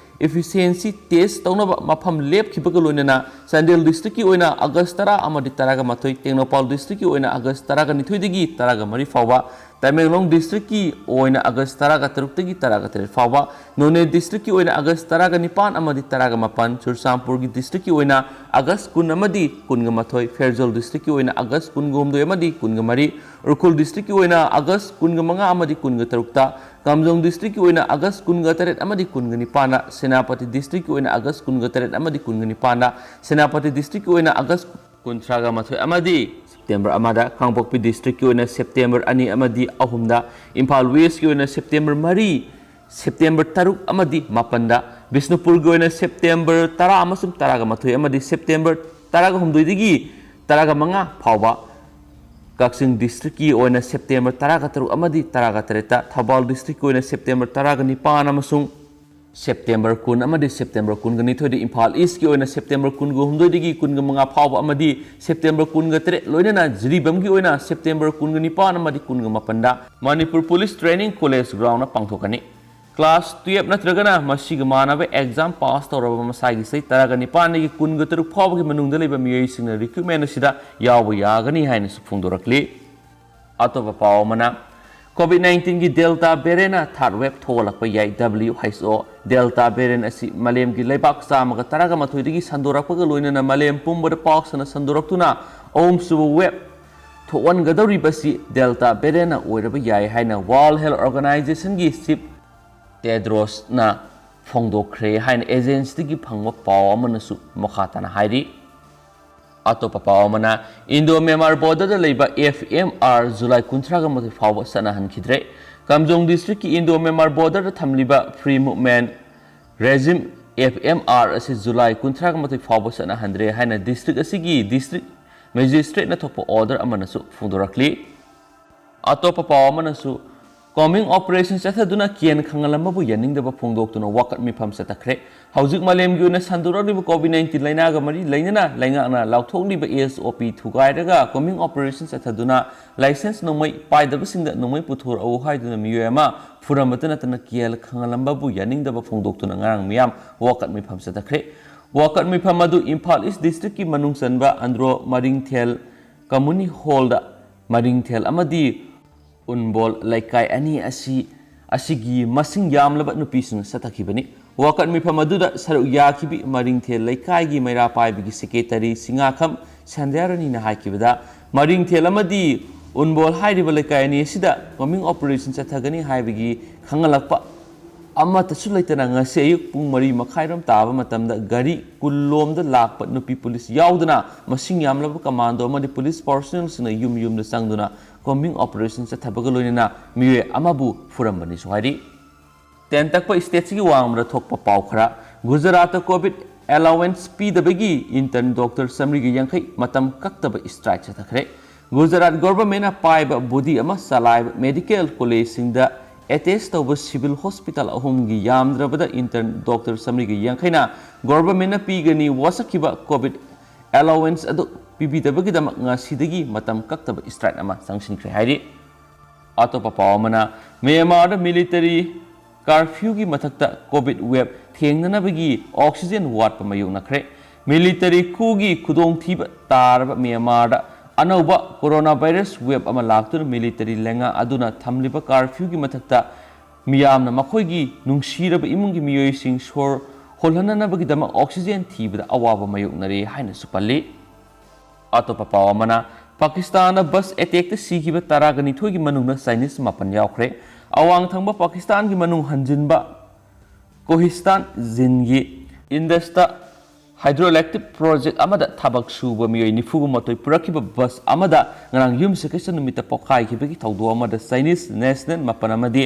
ꯏꯐꯤꯁꯤꯌꯦꯟꯁꯤ ꯇꯦꯁ ꯇꯧꯅꯕ ꯃꯐꯝ ꯂꯦꯞꯈꯤꯕꯒ ꯂꯣꯏꯅꯅ ꯆꯥꯟꯗꯦꯜ ꯗꯤꯁꯇ꯭ꯔꯤꯛꯀꯤ ꯑꯣꯏꯅ ꯑꯥꯒꯁ ꯇꯔꯥ ꯑꯃꯗꯤ ꯇꯔꯥꯒ ꯃꯥꯊꯣꯏ, ꯇꯦꯡꯅꯧꯄꯥꯜ ꯗꯤꯁꯇ꯭ꯔꯤꯛꯀꯤ ꯑꯣꯏꯅ ꯑꯥꯒꯁ ꯇꯔꯥꯒ ꯅꯤꯊꯣꯏꯗꯒꯤ ꯇꯔꯥꯒ ꯃꯔꯤ ꯐꯥꯎꯕ, ꯇꯃꯦꯡꯂꯣꯡ ꯗꯤꯁꯇ꯭ꯔꯤꯛꯀꯤ ꯑꯣꯏꯅ ꯑꯥꯒꯁ ꯇꯔꯥꯒ ꯇꯔꯨꯛꯇꯒꯤ ꯇꯔꯥꯒ ꯇꯔꯦꯠ ꯐꯥꯎꯕ, ꯅꯣꯅꯦ ꯗꯤꯁꯇ꯭ꯔꯤꯛꯀꯤ ꯑꯣꯏꯅ ꯑꯥꯒꯁ ꯇꯔꯥꯒ ꯅꯤꯄꯥꯟ ꯑꯃꯗꯤ ꯇꯔꯥꯒ ꯃꯥꯄꯟ, ꯆꯨꯔꯆꯥꯟꯄꯨꯔꯒꯤ ꯗꯤꯁꯇ꯭ꯔꯤꯛꯀꯤ ꯑꯣꯏꯅ ꯑꯥꯒꯁ ꯀꯨꯟ ꯑꯃꯗꯤ ꯀꯨꯟꯒ ꯃꯥꯊꯣꯏ, ꯐꯦꯔꯖꯣꯜ ꯗꯤꯁꯇ꯭ꯔꯤꯛꯀꯤ ꯑꯣꯏꯅ ꯑꯥꯒꯁ ꯀꯨꯟꯒ ꯍꯨꯝꯗꯣꯏ ꯑꯃꯗꯤ ꯀꯨꯟꯒ ꯃꯔꯤ, ꯎꯈ꯭ꯔꯨꯜ ꯗꯤꯁꯇ꯭ꯔꯤꯛꯀꯤ ꯑꯣꯏꯅ ꯑꯥꯒꯁ ꯀꯨꯟꯒ ꯃꯉꯥ ꯑꯃꯗꯤ ꯀꯨꯟꯒ ꯇꯔꯨꯛꯇ, ꯀꯥꯝꯖꯣꯡ ꯗꯤꯁꯇ꯭ꯔꯤꯛꯀꯤ ꯑꯣꯏꯅ ꯑꯥꯒꯁ ꯀꯨꯟꯒ ꯇꯔꯦꯠ ꯑꯃꯗꯤ ꯀꯨꯟꯒ ꯅꯤꯄꯥꯟꯗ, ꯁꯦꯅꯥꯄꯇꯤ ꯗꯤꯁꯇ꯭ꯔꯤꯛꯀꯤ ꯑꯣꯏꯅ ꯑꯥꯒꯁ ꯀꯨꯟꯒ ꯇꯔꯦꯠ ꯑꯃꯗꯤ ꯀꯨꯟꯒ ꯅꯤꯄꯥꯟꯗ, ꯁꯦꯅꯥꯄꯇꯤ ꯗꯤꯁꯇ꯭ꯔꯤꯛꯀꯤ ꯑꯣꯏꯅ ꯑꯥꯒꯁ ꯀꯨꯟꯊ꯭ꯔꯥꯒ ꯃꯥꯊꯣꯏ ꯑꯃꯗꯤ ꯁꯦꯞꯇꯦꯝꯕꯔ ꯑꯃꯗ, ꯀꯥꯡꯄꯣꯛꯄꯤ ꯗꯤꯁꯇ꯭ꯔꯤꯛꯀꯤ ꯑꯣꯏꯅ ꯁꯦꯞꯇꯦꯝꯕꯔ ꯑꯅꯤ ꯑꯃꯗꯤ ꯑꯍꯨꯝꯗ, ꯏꯝꯐꯥꯜ ꯋꯦꯁꯀꯤ ꯑꯣꯏꯅ ꯁꯦꯞꯇꯦꯝꯕꯔ ꯃꯔꯤ, ꯁꯦꯞꯇꯦꯝꯕꯔ ꯇꯔꯨꯛ ꯑꯃꯗꯤ ꯃꯥꯄꯟꯗ, ꯕꯤꯁꯅꯨꯄꯨꯔꯒꯤ ꯑꯣꯏꯅ ꯁꯦꯞꯇꯦꯝꯕꯔ ꯇꯔꯥ ꯑꯃꯁꯨꯡ ꯇꯔꯥꯒ ꯃꯥꯊꯣꯏ ꯑꯃꯗꯤ ꯁꯦꯞꯇꯦꯝꯕꯔ ꯇꯔꯥꯒ ꯍꯨꯝꯗꯣꯏꯗꯒꯤ ꯇꯔꯥꯒ ꯃꯉꯥ ꯐꯥꯎꯕ, ꯀꯛꯆꯤꯡ ꯗꯤꯁꯇ꯭ꯔꯤꯛꯀꯤ ꯑꯣꯏꯅ ꯁꯦꯞꯇꯦꯝꯕꯔ ꯇꯔꯥꯒ ꯇꯔꯨꯛ ꯑꯃꯗꯤ ꯇꯔꯥꯒ ꯇꯔꯦꯠꯇ, ꯊꯧꯕꯥꯜ ꯗꯤꯁꯇ꯭ꯔꯤꯛꯀꯤ ꯑꯣꯏꯅ ꯁꯦꯞꯇꯦꯝꯕꯔ ꯇꯔꯥꯒ ꯅꯤꯄꯥꯟ ꯑꯃꯁꯨꯡ ꯁꯦꯞꯇꯦꯝꯕꯔ ꯀꯨꯟ ꯑꯃꯗꯤ ꯁꯦꯞꯇꯦꯝꯕꯔ ꯀꯨꯟꯒ ꯅꯤꯊꯣꯏꯗ ꯏꯝꯐꯥꯜ ꯏꯁꯀꯤ ꯑꯣꯏꯅ ꯁꯦꯞꯇꯦꯝꯕꯔ ꯀꯨꯟꯒ ꯍꯨꯝꯗꯣꯏꯗꯒꯤ ꯀꯨꯟꯒ ꯃꯉꯥ ꯐꯥꯎꯕ ꯑꯃꯗꯤ ꯁꯦꯞꯇꯦꯝꯕꯔ ꯀꯨꯟꯒ ꯇꯔꯦꯠ ꯂꯣꯏꯅꯅ ꯖꯤꯔꯤꯕꯥꯝꯒꯤ ꯑꯣꯏꯅ ꯁꯦꯞꯇꯦꯝꯕꯔ ꯀꯨꯟꯒ ꯅꯤꯄꯥꯟ ꯑꯃꯗꯤ ꯀꯨꯟꯒ ꯃꯥꯄꯟꯗ Manipur police training college ground ꯄꯥꯡꯊꯣꯛꯀꯅꯤ꯫ ꯀ꯭ꯂꯥꯁ ꯇꯨꯌꯦꯜꯞ ꯅꯠꯇ꯭ꯔꯒꯅ ꯃꯁꯤꯒ ꯃꯥꯟꯅꯕ ꯑꯦꯛꯖꯥꯝ ꯄꯥꯁ ꯇꯧꯔꯕ ꯃꯁꯥꯒꯤ ꯆꯍꯤ ꯇꯔꯥꯒ ꯅꯤꯄꯥꯟꯗꯒꯤ ꯀꯨꯟꯒ ꯇꯔꯨꯛ ꯐꯥꯎꯕꯒꯤ ꯃꯅꯨꯡꯗ ꯂꯩꯕ ꯃꯤꯑꯣꯏꯁꯤꯡꯅ ꯔꯤꯀ꯭ꯔꯨꯠꯃꯦꯟ ꯑꯁꯤꯗ ꯌꯥꯎꯕ ꯌꯥꯒꯅꯤ ꯍꯥꯏꯅꯁꯨ ꯐꯣꯡꯗꯣꯔꯛꯂꯤ꯫ ꯑꯇꯣꯞꯄ ꯄꯥꯎ ꯑꯃꯅ, ꯀꯣꯚꯤꯗ ꯅꯥꯏꯟꯇꯤꯟꯒꯤ ꯗꯦꯜꯇꯥ ꯚꯦꯔꯤꯌꯦꯟꯅ ꯊꯥꯔꯗ ꯋꯦꯕ ꯊꯣꯛꯍꯜꯂꯛꯄ ꯌꯥꯏ꯫ ꯗꯕ꯭ꯂꯤꯌꯨ ꯑꯩꯆ ꯑꯣ ꯗꯦꯜꯇꯥ ꯚꯦꯔꯤꯌꯦꯟ ꯑꯁꯤ ꯃꯥꯂꯦꯝꯒꯤ ꯂꯩꯕꯥꯛ ꯆꯥꯝꯃꯒ ꯇꯔꯥꯒ ꯃꯥꯊꯣꯏꯗꯒꯤ ꯁꯟꯗꯣꯔꯛꯄꯒ ꯂꯣꯏꯅꯅ ꯃꯥꯂꯦꯝ ꯄꯨꯝꯕꯗ ꯄꯥꯛ ꯁꯟꯅ ꯁꯟꯗꯣꯔꯛꯇꯨꯅ ꯑꯍꯨꯝꯁꯨꯕ ꯋꯦꯕ ꯊꯣꯛꯍꯟꯒꯗꯧꯔꯤꯕꯁꯤ ꯗꯦꯜꯇꯥ ꯚꯦꯔꯤꯌꯦꯟꯅ ꯑꯣꯏꯔꯕ ꯌꯥꯏ ꯍꯥꯏꯅ ꯋꯥꯔꯜꯗ ꯍꯦꯜꯊ ꯑꯣꯔꯒꯅꯥꯏꯖꯦꯁꯟꯒꯤ ꯆꯤꯐ ꯇꯦꯗ꯭ꯔꯣꯁꯅ ꯐꯣꯡꯗꯣꯛꯈ꯭ꯔꯦ ꯍꯥꯏꯅ ꯑꯦꯖꯦꯟꯁꯤꯗꯒꯤ ꯐꯪꯕ ꯄꯥꯎ ꯑꯃꯅꯁꯨ ꯃꯈꯥ ꯇꯥꯅ ꯍꯥꯏꯔꯤ꯫ ꯑꯇꯣꯞꯄ ꯄꯥꯎ ꯑꯃꯅ, ꯏꯟꯗꯣ ꯃ꯭ꯌꯥꯟꯃꯥꯔ ꯕꯣꯔꯗꯔꯗ ꯂꯩꯕ ꯑꯦꯐ ꯑꯦꯝ ꯑꯥꯔ ꯖꯨꯂꯥꯏ ꯀꯨꯟꯊ꯭ꯔꯥꯒ ꯃꯥꯊꯣꯏ ꯐꯥꯎꯕ ꯆꯠꯅꯍꯟꯈꯤꯗ꯭ꯔꯦ꯫ ꯀꯥꯝꯖꯣꯡ ꯗꯤꯁꯇ꯭ꯔꯤꯛꯀꯤ ꯏꯟꯗꯣ ꯃ꯭ꯌꯥꯟꯃꯥꯔ ꯕꯣꯔꯗꯔꯗ ꯊꯝꯂꯤꯕ free movement regime, F M R, ꯑꯁꯤ ꯖꯨꯂꯥꯏ ꯀꯨꯟꯊ꯭ꯔꯥꯒ ꯃꯥꯊꯣꯏ ꯐꯥꯎꯕ ꯆꯠꯅꯍꯟꯗ꯭ꯔꯦ ꯍꯥꯏꯅ ꯗꯤꯁꯇ꯭ꯔꯤꯛ ꯑꯁꯤꯒꯤ ꯗꯤꯁꯇ꯭ꯔꯤꯛ ꯃꯦꯖꯤꯁꯇ꯭ꯔꯦꯠꯅ ꯊꯣꯛꯄ ꯑꯣꯔꯗꯔ ꯑꯃꯅꯁꯨ ꯐꯣꯡꯗꯣꯔꯛꯂꯤ꯫ ꯑꯇꯣꯞꯄ ꯄꯥꯎ ꯑꯃꯅꯁꯨ, ꯀꯣꯝꯕꯤꯡ ꯑꯣꯄꯔꯦꯁꯟ ꯆꯠꯊꯗꯨꯅ ꯀꯤꯍꯟ ꯈꯪꯍꯜꯂꯝꯕꯕꯨ ꯌꯥꯅꯤꯡꯗꯕ ꯐꯣꯡꯗꯣꯛꯇꯨꯅ ꯋꯥꯀꯠ ꯃꯤꯐꯝ ꯆꯠꯊꯈ꯭ꯔꯦ꯫ ꯍꯧꯖꯤꯛ ꯃꯥꯂꯦꯝꯒꯤ ꯑꯣꯏꯅ ꯁꯟꯗꯣꯔꯛꯂꯤꯕ ꯀꯣꯚꯤꯗ ꯅꯥꯏꯟꯇꯤꯟ ꯂꯩꯅꯥꯒ ꯃꯔꯤ ꯂꯩꯅꯅ ꯂꯩꯉꯥꯛꯅ ꯂꯥꯎꯊꯣꯛꯂꯤꯕ ꯑꯦꯁ ꯑꯣ ꯄꯤ ꯊꯨꯒꯥꯏꯔꯒ ꯀꯣꯝꯕꯤꯡ ꯑꯣꯄꯔꯦꯁꯟ ꯆꯠꯊꯗꯨꯅ ꯂꯥꯏꯁꯦꯟꯁ ꯅꯣꯡꯃꯩ ꯄꯥꯏꯗꯕꯁꯤꯡꯗ ꯅꯣꯡꯃꯩ ꯄꯨꯊꯣꯔꯛꯎ ꯍꯥꯏꯗꯨꯅ ꯃꯤꯑꯣꯏ ꯑꯃ ꯐꯨꯔꯝꯕꯇ ꯅꯠꯇꯅ ꯀꯤꯍꯟ ꯈꯪꯍꯜꯂꯝꯕꯕꯨ ꯌꯥꯅꯤꯡꯗꯕ ꯐꯣꯡꯗꯣꯛꯇꯨꯅ ꯉꯔꯥꯡ ꯃꯤꯌꯥꯝ ꯋꯥꯀꯠ ꯃꯤꯐꯝ ꯆꯠꯊꯈ꯭ꯔꯦ꯫ ꯋꯥꯀꯠ ꯃꯤꯐꯝ ꯑꯗꯨ ꯏꯝꯐꯥꯜ ꯏꯁ ꯗꯤꯁꯇ꯭ꯔꯤꯛꯀꯤ ꯃꯅꯨꯡ ꯆꯟꯕ ꯑꯟꯗ꯭ꯔꯣ ꯃꯔꯤꯡꯊꯦꯜ ꯀꯝꯃꯨꯅꯤ ꯍꯣꯜꯗ ꯃꯔꯤꯡꯊꯦꯜ ꯑꯃꯗꯤ ꯎꯟꯕꯣꯜ ꯂꯩꯀꯥꯏ ꯑꯅꯤ ꯑꯁꯤ, ꯑꯁꯤꯒꯤ ꯃꯁꯤꯡ ꯌꯥꯝꯂꯕ ꯅꯨꯄꯤꯁꯤꯡꯅ ꯆꯠꯊꯈꯤꯕꯅꯤ꯫ ꯋꯥꯀꯠ ꯃꯤꯐꯝ ꯑꯗꯨꯗ ꯁꯔꯨꯛ ꯌꯥꯈꯤꯕꯤ ꯃꯔꯤꯡꯊꯦꯜ ꯂꯩꯀꯥꯏꯒꯤ ꯃꯩꯔꯥ ꯄꯥꯏꯕꯤꯒꯤ ꯁꯦꯀ꯭ꯔꯦꯇꯔꯤ ꯁꯤꯡꯉꯥꯈꯝ ꯁꯟꯙ꯭ꯌꯥꯔꯥꯅꯤꯅ ꯍꯥꯏꯈꯤꯕꯗ, ꯃꯔꯤꯡꯊꯦꯜ ꯑꯃꯗꯤ ꯎꯟꯕꯣꯜ ꯍꯥꯏꯔꯤꯕ ꯂꯩꯀꯥꯏ ꯑꯅꯤ ꯑꯁꯤꯗ ꯀꯣꯝꯕꯤꯡ ꯑꯣꯄꯔꯦꯁꯟ ꯆꯠꯊꯒꯅꯤ ꯍꯥꯏꯕꯒꯤ ꯈꯪꯍꯜꯂꯛꯄ ꯑꯃꯠꯇꯁꯨ ꯂꯩꯇꯅ ꯉꯁꯤ ꯑꯌꯨꯛ ꯄꯨꯡ ꯃꯔꯤ ꯃꯈꯥꯏꯔꯣꯝ ꯇꯥꯕ ꯃꯇꯝꯗ ꯒꯥꯔꯤ ꯀꯨꯟꯂꯣꯝꯗ ꯂꯥꯛꯄ ꯅꯨꯄꯤ ꯄꯨꯂꯤꯁ ꯌꯥꯎꯗꯅ ꯃꯁꯤꯡ ꯌꯥꯝꯂꯕ ꯀꯃꯥꯟꯗꯣ ꯑꯃꯗꯤ ꯄꯨꯂꯤꯁ ꯄꯥꯔꯁꯣꯅꯦꯜꯁꯤꯡꯅ ꯌꯨꯝ ꯌꯨꯝꯗ ꯆꯪꯗꯨꯅ ꯀꯣꯝꯕꯤꯡ ꯑꯣꯄꯔꯦꯁꯟ ꯆꯠꯊꯕꯒ ꯂꯣꯏꯅꯅ ꯃꯤꯑꯣꯏ ꯑꯃꯕꯨ ꯐꯨꯔꯝꯕꯅꯤꯁꯨ ꯍꯥꯏꯔꯤ꯫ ꯇꯦꯟ ꯇꯛꯄ ꯁ꯭ꯇꯦꯠꯁꯤꯒꯤ ꯋꯥꯡꯃꯗ ꯊꯣꯛꯄ ꯄꯥꯎ ꯈꯔ꯫ ꯒꯨꯖꯔꯥꯠꯇ ꯀꯣꯚꯤꯗ ꯑꯦꯂꯥꯋꯦꯟꯁ ꯄꯤꯗꯕꯒꯤ ꯏꯟꯇꯔꯟ ꯗꯣꯛꯇꯔ ꯆꯥꯃꯔꯤꯒ ꯌꯥꯡꯈꯩ ꯃꯇꯝ ꯀꯛꯇꯕ ꯁ꯭ꯇ꯭ꯔꯥꯏꯛ ꯆꯠꯊꯈ꯭ꯔꯦ꯫ ꯒꯨꯖꯔꯥꯠ ꯒꯣꯚꯔꯟꯃꯦꯟꯠꯅ ꯄꯥꯏꯕ ꯕꯣꯗꯤ ꯑꯃ ꯆꯂꯥꯏꯕ ꯃꯦꯗꯤꯀꯦꯜ ꯀꯣꯂꯦꯖꯁꯤꯡꯗ ꯑꯦꯇꯦꯆ ꯇꯧꯕ ꯁꯤꯚꯤꯜ ꯍꯣꯁꯄꯤꯇꯥꯜ ꯑꯍꯨꯝꯒꯤ ꯌꯥꯝꯗ꯭ꯔꯕꯗ ꯏꯟꯇꯔꯟ ꯗꯣꯛꯇꯔ ꯆꯥꯃꯔꯤꯒ ꯌꯥꯡꯈꯩꯅ ꯒꯣꯚꯔꯟꯃꯦꯟꯠꯅ ꯄꯤꯒꯅꯤ ꯋꯥꯁꯛꯈꯤꯕ ꯀꯣꯚꯤꯗ ꯑꯦꯂꯥꯎꯋꯦꯟꯁ ꯑꯗꯨ ꯄꯤꯕꯤꯗꯕꯒꯤꯗꯃꯛ ꯉꯁꯤꯗꯒꯤ ꯃꯇꯝ ꯀꯛꯇꯕ ꯁ꯭ꯇ꯭ꯔꯥꯏꯛ ꯑꯃ ꯆꯪꯁꯤꯟꯈ꯭ꯔꯦ ꯍꯥꯏꯔꯤ꯫ ꯑꯇꯣꯞꯄ ꯄꯥꯎ ꯑꯃꯅ, ꯃ꯭ꯌꯥꯟꯃꯥꯔꯗ ꯃꯤꯂꯤꯇꯔꯤ ꯀꯥꯔꯐ꯭ꯌꯨꯒꯤ ꯃꯊꯛꯇ ꯀꯣꯚꯤꯗ ꯋꯦꯕ ꯊꯦꯡꯅꯅꯕꯒꯤ ꯑꯣꯛꯁꯤꯖꯦꯟ ꯋꯥꯠꯄ ꯃꯥꯌꯣꯛꯅꯈ꯭ꯔꯦ꯫ ꯃꯤꯂꯤꯇꯔꯤ ꯈꯨꯒꯤ ꯈꯨꯗꯣꯡꯊꯤꯕ ꯇꯥꯔꯕ ꯃ꯭ꯌꯥꯟꯃꯥꯔꯗ ꯑꯅꯧꯕ ꯀꯣꯔꯣꯅꯥ ꯚꯥꯏꯔꯁ ꯋꯦꯕ ꯑꯃ ꯂꯥꯛꯇꯨꯅ ꯃꯤꯂꯤꯇꯔꯤ ꯂꯩꯉꯥꯛ ꯑꯗꯨꯅ ꯊꯝꯂꯤꯕ ꯀꯥꯔꯐ꯭ꯌꯨꯒꯤ ꯃꯊꯛꯇ ꯃꯤꯌꯥꯝꯅ ꯃꯈꯣꯏꯒꯤ ꯅꯨꯡꯁꯤꯔꯕ ꯏꯃꯨꯡꯒꯤ ꯃꯤꯑꯣꯏꯁꯤꯡ ꯁꯣꯔ ꯍꯣꯜꯍꯟꯅꯅꯕꯒꯤꯗꯃꯛ ꯑꯣꯛꯁꯤꯖꯦꯟ ꯊꯤꯕꯗ ꯑꯋꯥꯕ ꯃꯥꯌꯣꯛꯅꯔꯦ ꯍꯥꯏꯅꯁꯨ ꯄꯜꯂꯤ꯫ ꯑꯇꯣꯞꯄ ꯄꯥꯎ ꯑꯃꯅ, ꯄꯥꯀꯤꯁꯇꯥꯟꯗ ꯕꯁ ꯑꯦꯇꯦꯛꯇ ꯁꯤꯈꯤꯕ ꯇꯔꯥꯒ ꯅꯤꯊꯣꯏꯒꯤ ꯃꯅꯨꯡꯗ ꯆꯥꯏꯅꯤꯁ ꯃꯥꯄꯟ ꯌꯥꯎꯈ꯭ꯔꯦ꯫ ꯑꯋꯥꯡ ꯊꯪꯕ ꯄꯥꯀꯤꯁꯇꯥꯟꯒꯤ ꯃꯅꯨꯡ ꯍꯟꯖꯤꯟꯕ ꯀꯣꯍꯤꯁꯇꯥꯟ ꯖꯤꯟꯒꯤ ꯏꯟꯗꯁꯇ ꯍꯥꯏꯗ꯭ꯔꯣꯏꯂꯦꯛꯇ꯭ꯔꯤꯛ ꯄ꯭ꯔꯣꯖꯦꯛ ꯑꯃꯗ ꯊꯕꯛ ꯁꯨꯕ ꯃꯤꯑꯣꯏ ꯅꯤꯐꯨꯒ ꯃꯥꯊꯣꯏ ꯄꯨꯔꯛꯈꯤꯕ ꯕꯁ ꯑꯃꯗ ꯉꯔꯥꯡ ꯌꯨꯝꯁꯀꯩꯁ ꯅꯨꯃꯤꯠꯇ ꯄꯣꯈꯥꯏꯈꯤꯕꯒꯤ ꯊꯧꯗꯣꯛ ꯑꯃꯗ ꯆꯥꯏꯅꯤꯁ ꯅꯦꯁꯅꯦꯜ ꯃꯥꯄꯟ ꯑꯃꯗꯤ